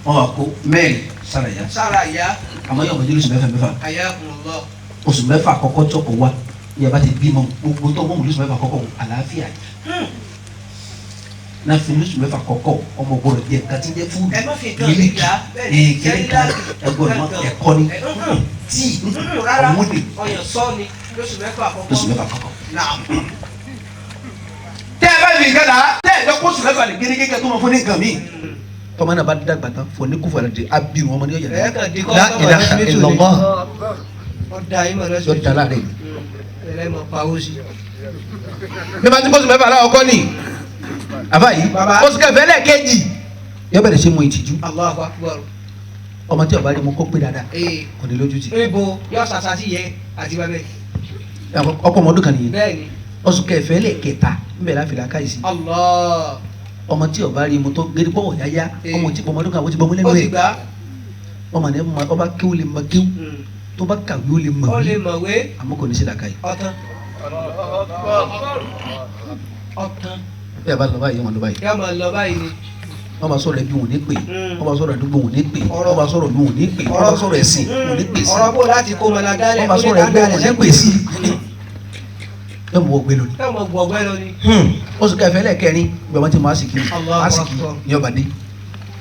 wọ́n wà kó mẹ́rin sára yá. Sára yá. Àmọ́ yóò mọ̀jú lóṣù mẹ́fà mẹ́fà. Ayakumullah. Oṣù mẹ́fà àkọ́kọ́ tí ọkọ̀ wá ní abá ti bímọ gbogbo tó mọ̀ lóṣù mẹ́fà àkọ́kọ́ àlàáfíà náà fi lóṣù mẹ́fà àkọ́kọ́ ọmọ gbọ́dọ̀ jẹ nǹkan tí ń jẹ́ fúdù mílíkì kiri kan ẹgbọ́dọ̀ mọ ẹ̀kọ́ ni tíì ọ̀múdì ọyàn sọ ni lóṣù mẹ́fà àkọ́kọ́. Lóṣù mẹ́fà àkọ́kọ́. Tẹ́ ẹ bá fi nǹkan là á tẹ́ ẹ lọ kó oṣù mẹ́fà lè gírí kíkẹ́ tó mọ fún ní nǹkan míì. Tọ́mọ náà bá dàgbà tán fọ ní kúfọ̀ àti abirùn ọmọ ní ọ̀yà La ilaha illallah yóò da láàrin. Bí wọ́n ti kóṣù mẹ́fà aláwọ̀ kọ́ ni àbá yìí oṣù kẹfẹ́ lẹ́ẹ̀kejì yóò bẹ̀rẹ̀ sí mu ìtìjú. Ọmọ tí ó bá rí mu kó pé dáadáa kò ní lójú tì. Ebo yóò ṣàṣà sí yẹ àti bàbẹ. Ọkọ ọmọ ọdún kan nìyẹn. Oṣù kẹfẹ́ lẹ́ẹ̀kẹta ń bẹ̀rẹ̀ àfìlà káyìí sí. Ọmọ tí ó bá rí mu tó gẹ́gẹ́ bọ́wọ̀ yáyá ọmọ tí ọmọ ọdún kan àwọn ti bọ́ mú lẹ́nu ẹ̀. Ọmọ ní ọba kéwù lè mọ kéwù tó bá kàwé ó lè mọ̀wé àmọ́ kò ní sí làkàyè. Ọ̀tán. Ọ̀tán. Bí a bá lọ báyìí wọn lọ báyìí. Yá máa lọ báyìí ni. Wọ́n bá sọ̀rọ̀ ẹbí wọn ní pè wọ́n bá sọ̀rọ̀ àdúgbò wọn ní pè wọ́n bá sọ̀rọ̀ ìlú wọn ní pè wọ́n bá sọ̀rọ̀ ẹ̀sìn wọn ní pè sí. Ọ̀rọ̀ bò láti kó mọ̀lá dálẹ̀ wọ́n bá sọ̀rọ̀ ẹgbẹ́ wọn ní pè sí. Yóò mú ọgbẹ́ lónìí. Yóò mú ọgbẹ́ lónìí. Oṣù kẹfẹ́ lẹ́ẹ̀kẹrin gbẹ̀mọ́ ti mọ àsìkí àsìkí ní ọba dé.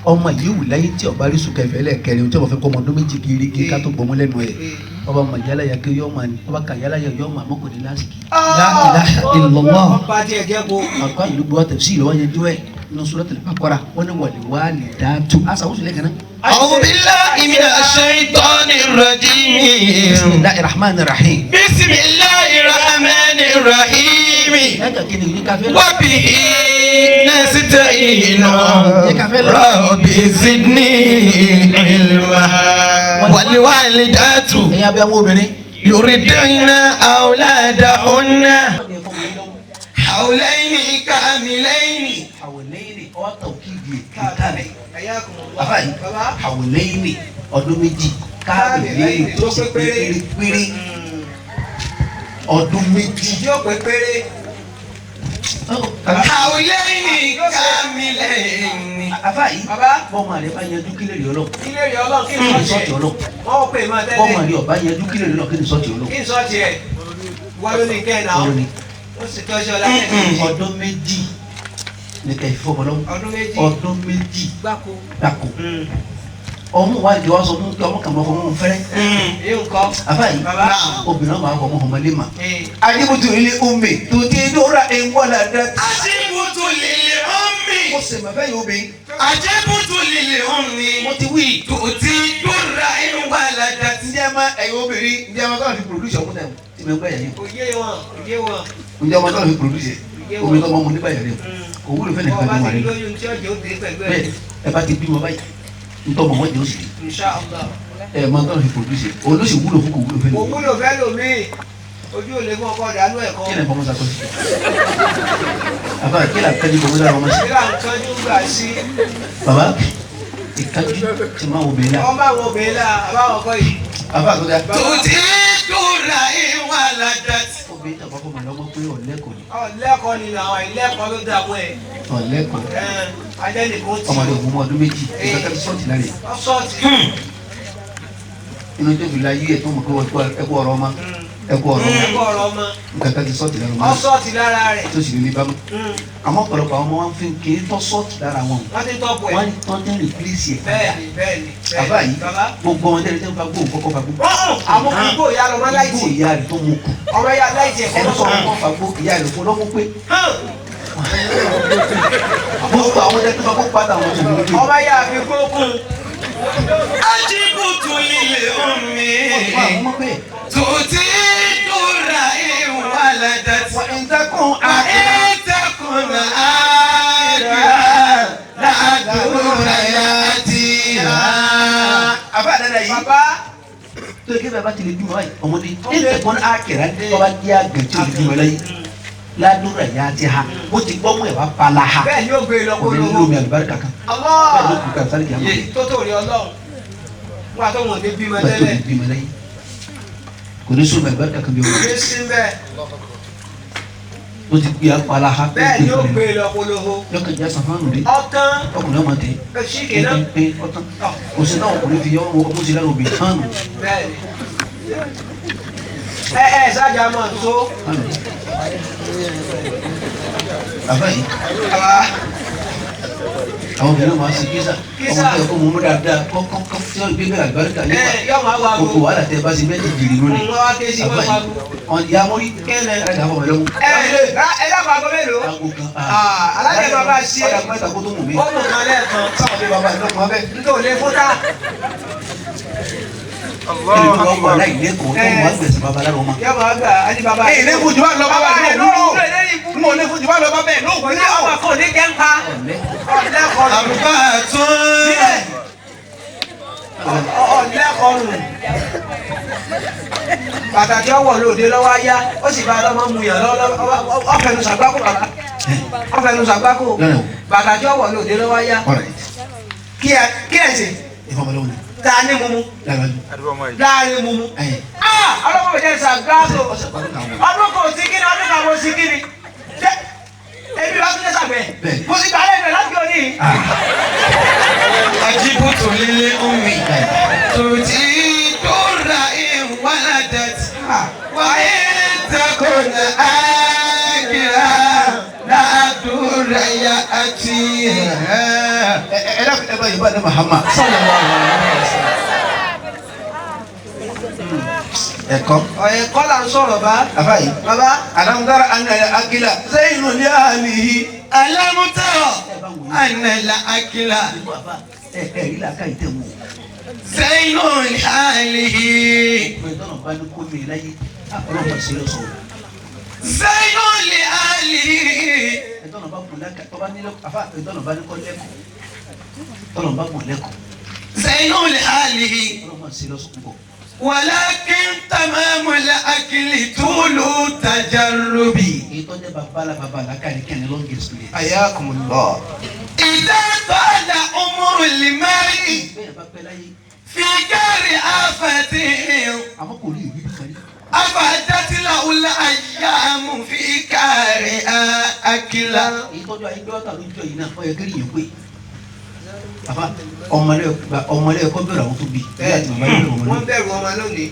Ọmọ yìí wù láyé tí ọba rí sùn kẹfẹ́ lẹ́ẹ̀kẹrin tí ọba fẹ́ kọ́ ọmọ ọdún méjì gírígí ká tó gbọmọ lẹ́nu ẹ̀. Ọba mọ yálà yà kí yọ ọmọ ni ọba kà yálà yà yọ ọmọ àmọ́ kò ní lásìkí. La ilaha illallah. Àkọ́ ìlú gbọ́ tẹ̀sí ìlọ́wọ́ yẹn dúró ẹ̀ nínú Suratul Baqara wọ́n ní wal walidatu. Asa wọ́n sùn lẹ́ẹ̀kan náà. A'udhu billahi minash shaitanir rajim. Bismillahir rahmanir rahim. Bismillahir rahmanir rahim. Ẹ̀ka kí ni ìlú káfíń. Wa bihi. نستعين رب زدني علما والوالدات يرضعن أولادهن حولين كاملين حولين ọdún méjì káàmìlẹ́yìn tó ṣe péré ọdún méjì yóò pé péré. حولين كاملين àfa yìí bọ́ọ̀mù àlẹ́ bá yanjú kílẹ̀ rí ọlọ́ kílẹ̀ rí ọlọ́ kí ni sọ́ọ̀tì ọlọ́ wọ́n pè máa tẹ́lẹ̀ bọ́ọ̀mù àlẹ́ ọba yanjú kílẹ̀ rí ọlọ́ kí ni sọ́ọ̀tì ọlọ́ kí ni sọ́ọ̀tì ẹ̀ wọ́n ló ní kẹ́ ẹ̀ náà ó sì tọ́jú ọlá ọdún méjì ní ká ìfọwọ́ lọ́wọ́ ọdún méjì gbáko ọmú wa di wa sọ fún kí ọmọ kàmá fọmọ fẹrẹ. àbá yìí obìnrin máa fọmọ ọmọ lé ma. ajibutu ilé omi tó ti dóra ìwọlá dẹ. ajibutu lil ummi. mo sì máa fẹ́ yóò bí. ajibutu lil ummi. mo ti wí. tó ti dóra ìwọlá dẹ. ǹjẹ́ ma ẹ̀yin obìnrin ǹjẹ́ ma tọ́lá fi produce ọmọ náà tí mi ń gbà yẹn. òye wọn òye wọn. ǹjẹ́ ma tọ́lá fi produce omi tó máa mu nígbà yẹn rẹ kò wúlò fẹ́ nìkan tó wà rẹ. Bẹ́ẹ̀ ẹ bá ti bímọ báyìí ntọ́ mọ̀ wọ́n jẹ́ oṣù Insha Allah. Ẹ máa tọ́lọ̀ fi produce o ló sì wúlò fún kò wúlò fẹ́ lómi. Kò wúlò fẹ́ lómi ojú ò lè mú ọkọ dànù ẹ̀kọ́. Kí ni fọmọ sakọ sí? Àbá kí ni àkànjú fọmọ sára ọmọ sí? Kí ni àkànjú gbà sí? Bàbá ìkájú ti máa wo bèèlà. Wọ́n máa wo bèèlà àbáwọn ọkọ yìí. Àbá àtúndà. Tòtí dùrà ìwà ládàtì. Obìnrin tàbá fọmọ lọ́mọ pé ọ̀lẹ́kọ̀ọ́ ni. Ọ̀lẹ́kọ̀ọ́ ni àwọn ìlẹ́kọ̀ọ́ ló dààmú ẹ̀. Ọ̀lẹ́kọ̀ọ́. Ọmọdé ògùn ọdún méjì ìgbàgbọ́ ti sọ́ọ̀tì lára yìí. Sọ́ọ̀tì. Inú tó fi la yí ẹ̀ tó mọ̀ pé ẹkú ọ̀rọ̀ ọmọ ẹkú ọ̀rọ̀ ọmọ nǹkan ti sọ́ọ̀tì lára ọmọ sọ́ọ̀tì lára rẹ̀ tó sì lè bá mọ́. Àmọ́ ọ̀pọ̀lọpọ̀ àwọn ọmọ wọn fi kì í tọ́ sọ́ọ̀tì lára wọn. Wọ́n ti tọ́pù ẹ̀. Wọ́n tọ́ tẹ́ rìpílísì ẹ̀. Bẹ́ẹ̀ni bẹ́ẹ̀ni. Bàbá yìí gbogbo ọmọ tẹ́lẹ̀ tẹ́lẹ̀ fagbó kọ́kọ́ fagbó. Àwọn gbogbo ìyá lọ́mọ láìtì. Gbogbo ìyá rẹ̀ tó mú kù. Ọmọ ìyá láìtì ẹ̀kọ́ ẹ̀kọ́ kọ́ fagbó ìyá rẹ̀ fún lọ́mú pé. Gbogbo àwọn tẹ́lẹ̀ fagbó pátá àwọn tó mú kù. Ọmọ ìyá fi kókun. Ajibutu lil ummi. Tòtí dùrà ìwà ládàtì. Wà ń takùn àkìrà ládùúrà yá ti hà. Àbá àdàdà yìí. Bàbá. Tó kí bàbá ti lè bímọ báyìí ọmọdé ní tẹ̀kọ́ àkìrà ọba jẹ́ àgàn tí o lè bímọ láyé ládùúrà yá ti hà ó ti gbọ́ mú ẹ̀ wá pala ha. Bẹ́ẹ̀ ni ó gbé lọ kó lówó. Kò ní lómi àlùbáríkà kan. Allah. Bẹ́ẹ̀ ló kù ká sáré kìá mọ̀. Tó tó rí Ọlọ́run. Wọ́n àtọ́ wọn ò ní bímọ Bẹ́ẹ̀ tó tẹ́lẹ̀. lè bímọ láyé. Kò ní sómi àlùbáríkà kan bí ọmọ. Kò ní sí bẹ́ẹ̀. Ó ti gbé apala ha. Bẹ́ẹ̀ ni ó gbé lọ kó lówó. Lọ́kàn jẹ́ sàfáànù dé. Ọ̀tán. Ọkùnrin ọmọ tẹ. Ṣíkì náà. Pé ọ̀tán. Kò sí náà ọkùnrin fi yọ ọmọ sí lára obìnrin hànú. Bẹ́ẹ̀ni. Ẹ ẹ sájà mọ̀ tó. Bàbá yìí. Àwọn obìnrin máa ń ṣe kísà. Ọmọ tó yẹ kó mú mú dáadáa kọ́kọ́ tí wọ́n gbé bẹ́ẹ̀ àlùbáríkà yóò wá. Gbogbo wàhálà tẹ bá ṣe bẹ́ẹ̀ ti jìrì lónìí. Bàbá yìí. Ọ̀n ya mórí. Alága fọmọ lọ́mú. Ẹ ẹ dákun aago mélòó? Aago kan. Alága bàbá ṣe. Ọ̀dà mẹ́ta kó tó mú mi. Ó mú kan lẹ́ẹ̀kan. Sáwọn bí bàbá ìlọ́kùn abẹ́. Nítorí lè fún tá. Ẹni tó wọ́n wà láì lẹ́kọ̀ọ́ tó wọ́n gbèsè bàbá lára ọmọ. Yọ máa gbà á ní bàbá. Èyí lè fún jù bá lọ bàbá rẹ̀ lóòrùn. Mo lè fún jù bá lọ bàbá ẹ̀ lóòrùn. Kò ní ọmọ kò ní jẹ́ ń pa. Ọ̀lẹ́kọ̀ọ́ Àrùbá tún. Ọ̀lẹ́kọ̀ọ́ pàtàkì ọwọ́ lóde lọ́wọ́ ayá ó sì bá ọlọ́mọ mu yàn lọ́wọ́ ọ̀fẹ́nu sàgbákò bàbá ọ̀fẹ́nu sàgbákò pàtàkì ọwọ́ lóde lọ́wọ́ ayá kí ẹ ṣe ta ní mumu láàrin mumu ọlọ́mọ mi jẹ́ sàgbákò ọdún kò sí kíni ọdún kan mo sí kíni ebi wa tún lé sàgbẹ́ mo sì gbà lẹ́nu ẹ̀ láti òní. Ajibutu lil ummi. Tòtí dùrà ìwà ládàtì. Wà á takùn àkìrà ládùúrà yá àti. Ẹ dákun ẹ bá yìí bá ní Muhammad. Ẹ̀kọ́. Ẹ̀kọ́ là ń sọ̀rọ̀ bá. Bàbá yìí. Bàbá. Alamutara anna akila zeyinu li alihi. Alamutara anna akila. Ẹ ẹ ilé aka yìí tẹ̀ wò. Zeyinu li alihi. Ìgbẹ́ bá ní kó mi láyé ọlọ́mọ sí lọ sọ̀rọ̀. Zeyinu li alihi. Ẹ̀tọ́ Tọ́nà bá kún lẹ́kọ̀ọ́ tọ́ba nílẹ̀ afa tọ́nà bá ní kọ́ lẹ́kọ̀ọ́ tọ́nà bá kún lẹ́kọ̀ọ́. زين الحال Ọlọ́mọ sí lọ́sùn púpọ̀. ولكن تمام الأكل طول تجرب Èyí tó jẹ́ bàbá la bàbá la káyọ̀ kí ẹni long experience. Ayakumullah. إذا طال عمر المرء Bẹ́ẹ̀ bá pẹ́ láyé في غير آفة àmọ́ kò rí ìrírí kan rí. أفادت له الأيام في كار أكلا Èyí tọ́jú ayé gbé wákàtí lójú yìí náà ó yẹ kí yẹn pé. Bàbá ọmọlẹ́ ẹ̀kọ́ bẹ̀rù àwọn tó bí. Bí àti bàbá yẹn bẹ̀rù Wọ́n ọmọlẹ́. bẹ̀rù ọmọ lónìí.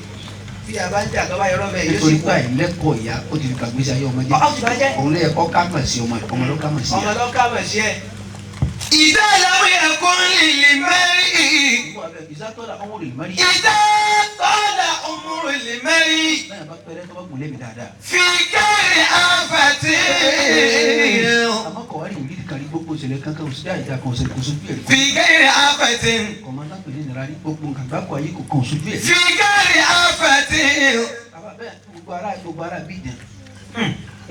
Bí a bá ń jà tọ́ba yọrọ bẹ́ẹ̀ yóò Nítorí sì pé àìlẹ́kọ̀ọ́ ìyá ó ti fi gbàgbé ayé ọmọ jẹ́. Ọ̀ sì bá jẹ́. Òun lè kọ́ ká mọ̀ sí ọmọ ọmọ ló ká mọ̀ sí Ọmọ ìyá. ló ká mọ̀ sí ẹ̀. إذا لم يكن للمرء Ìsátọ́lá ọmọ rẹ̀ mọ́rí. إذا طال عمر المرء Bẹ́ẹ̀ bá pẹ́rẹ́ tó bá gùn lémi dáadáa. في غير آفة Àmọ́ kọ̀ wá rí ìrírí kan rí gbogbo ìṣẹ̀lẹ̀ kankan ò sí dá ìjà kan òṣèlú kò sójú ẹ̀ rí. في غير آفة Kọ̀mọ́tà pè ní ìnira rí gbogbo nǹkan gbáko ayé kò kàn sójú ẹ̀ rí. في غير آفة Bàbá bẹ́ẹ̀ gbogbo ara bí ìdẹ̀.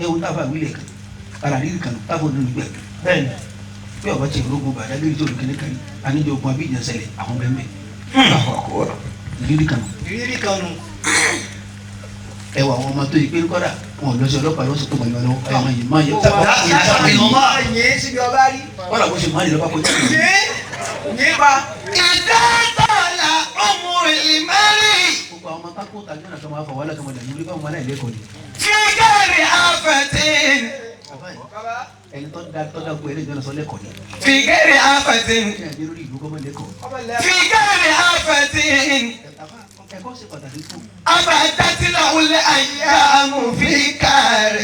Ẹ wo táfà wílẹ̀ kan ara rírì kan táfà olórí gbẹ̀. Bẹ́ẹ̀ni. Bí ọba ti rogun bàdá lórí tó lókè nìkan yìí, àníjọ ogun abí ìjà ṣẹlẹ̀ àwọn bẹ́ẹ̀ bẹ́ẹ̀. Ìrírí kan nù. Ìrírí kan nù. Ẹ wọ àwọn ọmọ tó yìí pé kọ́dà wọn ò lọ sí ọlọ́pàá lọ́sọ̀ tó mọ̀ lọ́wọ́ ẹ máa yìí máa yẹ Yín síbi ọba rí. kọ́dà bó ṣe máa yìí lọ́ba kọjá. Yín yín pa. إذا طال عمر المرء Gbogbo àwọn ọmọ tákó tàbí ọ̀nà kan máa fà wàhálà kan máa dànù lórí báwọn ọmọ aláìlẹ́kọ̀ọ́ ni. في غير آفة Bàbá yìí, Bàbá ẹni tó da tó da gbọ́ ẹlẹ́jọ́ náà sọ lẹ́kọ̀ọ́ ni. في غير آفة Kí ni àjẹ́ lórí ìlú kọ́mọ lẹ́kọ̀ọ́? ọmọ lẹ́kọ̀ọ́. في غير آفة Ẹ̀kọ́ ṣe pàtàkì fún. أفادت له الأيام في كار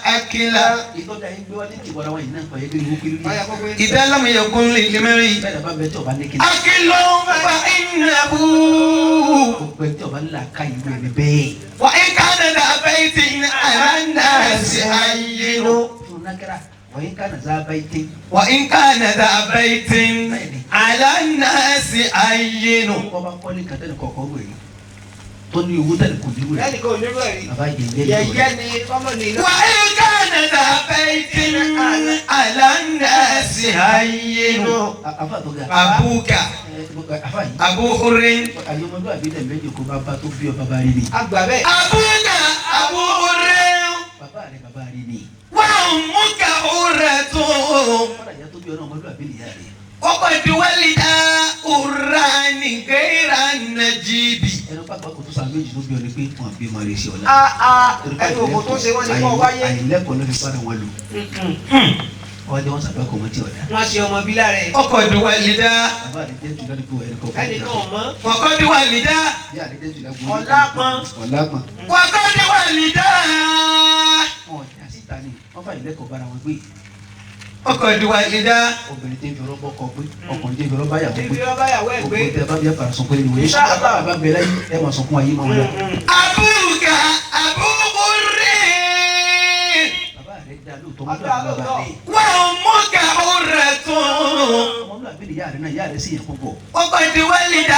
أكلا Ìtọ́jú ayé gbé wá ní tìwọ́ra wọn yìí náà kọ̀ yẹ kí ni wọ́n kiri Ọ̀yà rí. kókó yín. إذا لم يكن للمرء Bẹ́ẹ̀ bá bẹ tí ọba ní kíni. أكل فإنه Gbogbo ẹ tí ọba ńlá ká ìwé ẹni bẹ́ẹ̀. وإن كان ذا بيت على الناس هين Fún nákẹ́rà, wọ́n yín kánà zá báyìí tẹ́. وإن كان ذا بيت على الناس هين Wọ́n bá kọ́lé kan tẹ́lẹ̀ kọ̀ọ̀kan wẹ̀ rí. Tó ní owó tẹ́lẹ̀ kò ní wẹ̀ rí. Lẹ́nìkan ò ní rú ẹ̀rí. Bàbá yẹ̀yẹ́ ni Yẹ̀yẹ́ ni ọmọ ní iná. وإن كان ذا بيت على الناس هين Àfà tó ga. أبوك Àfà yìí. أبو حر Àyè ọmọlúwàbí lẹ̀ méjì kó bàbá tó bí ọ bàbá rí ni. Àgbà bẹ́ẹ̀. أبوك أبو حر Bàbá rẹ̀ bàbá rí ni. وأمك حرة Kọ́dà ìyá tó bí ọ náà ọmọlúwàbí nìyá rẹ̀. وقد ولد حران غير النجيب Ẹnu pàpà kò tó sàn méjì tó bí ọ ni pé wọn bí ọmọ rẹ̀ sí ọ̀la. Ẹnu òkò tó ṣe wọ́n ní kọ́ wáyé. Àìlẹ́kọ̀ọ́ ló fi bára wọn lò. Wọ́n jẹ́ wọ́n sàbẹ̀ kò mọ́ tí ọ̀dà. Wọ́n ṣe ọmọ bí lára ẹ̀. وقد ولد Bàbá rẹ̀ jẹ́ jù ládùúgbò ẹnì kọ̀ọ̀kan. Ẹnìkan ò mọ̀. وقد ولد Ìyá rẹ̀ jẹ́ jù ládùúgbò Ọ̀làpọ̀n. Ọ̀làpọ̀n. وقد ولد Wọn ò já síta ni wọ́n fà ìlẹ́kọ̀ọ́ bára wọn gbé. وقد ولد Obìnrin tí ń fi rọ́bọ́ kọ gbé. Ọkùnrin tí ń fi rọ́bá yàwó Ibi gbé. ọba yàwó ẹ̀ gbé. Gbogbo tẹ bá bí ẹ fara sunkún lé ìwé. Insha Allah. Bàbá bẹ láyé ẹ máa sunkún ayé máa wọn lọ. أبوك أبو حر Bàbá rẹ̀ dá lóòótọ́ mọ́tò àbí bàbá rẹ̀. وأمك حرة Ọmọlúwàbí ni ìyá rẹ̀ náà ìyá rẹ̀ sì yàn púpọ̀. وقد ولد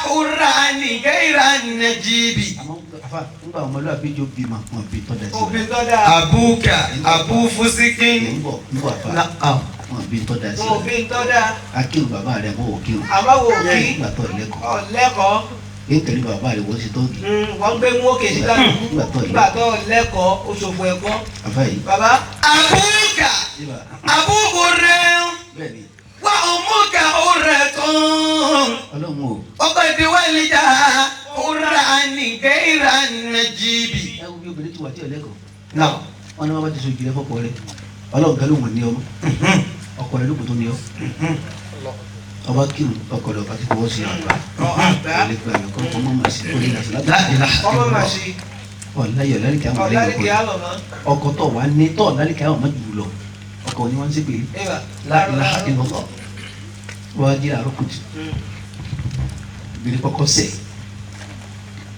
حران غير النجيب Àmọ́ àfa ńgbà ọmọlúwàbí jó bímọ wọn bí tọ́ da sí. Òbí tó dáa. أبوك أبو فسق Ń bọ̀ ń bọ̀ àfa نعم wọn bí tọ́ da sí. Òbí tó dáa. Akírun bàbá rẹ̀ mọ̀ wò kírun. Àmọ́ wò kí. Nígbà tó lẹ́kọ̀ọ́. Ọ̀lẹ́kọ̀ọ́. Ń tẹ̀lé bàbá rẹ̀ wọ́n ṣe tọ́ọ̀gì. Wọ́n gbé mú òkè sí kálukú. Nígbà tó Nígbà tó lẹ́kọ̀ọ́, oṣòfò ẹ̀kọ́. Àfa yìí. Bàbá. أبوك أبو حر Bẹ́ẹ̀ ni وأمك حرة Ọlọ́run o. وقد ولد حران غير النجيب Ẹ wo bí obìnrin ti wà tí ò lẹ́kọ̀ọ́. نعم Wọ́n ní wọ́n bá ti so ìjìnlẹ̀ fọ́pọ̀ rẹ̀. Ọlọ́run kan ló wọ̀n ní ọmọ. Ọkọ rẹ̀ ló kò tó ní ọ. Ọba kírun ọkọ rẹ̀ ọba ti fọwọ́ sí àgbà. Àgbà. Ọlẹ́ gba ẹ̀kọ́ ọmọ mà sí kó lè nà sí láti. Ọmọ mà sí. Ọ̀láyọ̀ lálìkẹ́ àwọn Ọ̀làríkì ọ̀lẹ́yìn àlọ́ mọ́. ọkọ tó wà ní tọ́ lálìkẹ́ àwọn ọmọ jù lọ. Ọkọ ni wọ́n ń ṣépè Ẹ̀bà. La ilaha illallah. Wọ́n á jí àárọ̀ kùtù. Ìbílẹ̀ kọ́kọ́ sẹ̀.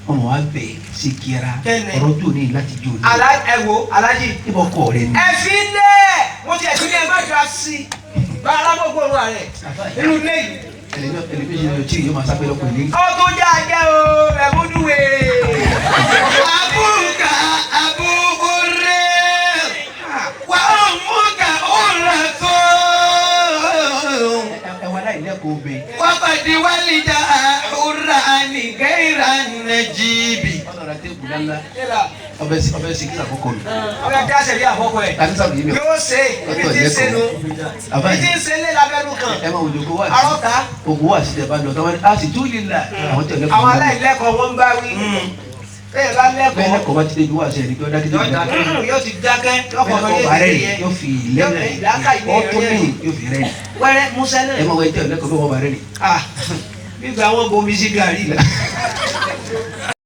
Ọmọ wa bẹ̀ sí kíra. Kẹ́ni. Ọ̀rọ̀ jò ní láti jò ní. Alá ẹ wo Alájì. Ibọ̀ kọ̀ rẹ ni. Ẹ fi lẹ̀. Mo ti ẹ̀sùn ní ẹ má jọ sí. Bá alágbogbo òun rẹ̀. Inú ilé yìí. Ẹlẹ́mí tí yóò máa sápẹ́ lọ́pọ̀ ìlérí. Ọdún jẹ́ ajẹ́ o, ẹ̀múdúwe. أبوك أبو حر وأمك حرة Ọbẹ̀ sí kí sàkókò mi. Ọbẹ̀ dá sẹ̀rí àkọ́kọ́ ẹ̀. Tàbí sàbí mi. Yóò ṣe ibi tí ń ṣe nu. Ibi tí ń ṣe lé lábẹ́nu kan. Ẹ máa wò wá sí. Arọ́ta. Ògùn wà sí ẹ̀ bá lọ. Tọ́wọ́n á sì tún lílà. Àwọn tí ọ̀lẹ́kọ̀ọ́. Àwọn aláìlẹ́kọ̀ọ́ wọ́n ń bá wí. Bẹ́ẹ̀ bá lẹ́kọ̀ọ́. Bẹ́ẹ̀ lẹ́kọ̀ọ́ bá ti débi wá sí ẹni pé ó dákẹ́ yóò ti dákẹ́. Bẹ́ẹ̀ bá rẹ̀ yóò fi lẹ́rìn. Ọ̀tún mi yóò fi rẹ̀. Wẹ́rẹ́ Musa náà. Ẹ máa wọ ẹjẹ́ ọ̀lẹ́kọ̀ọ́ bí wọ́n bá rẹ̀. Gbígbà wọn bomi sí gàrí.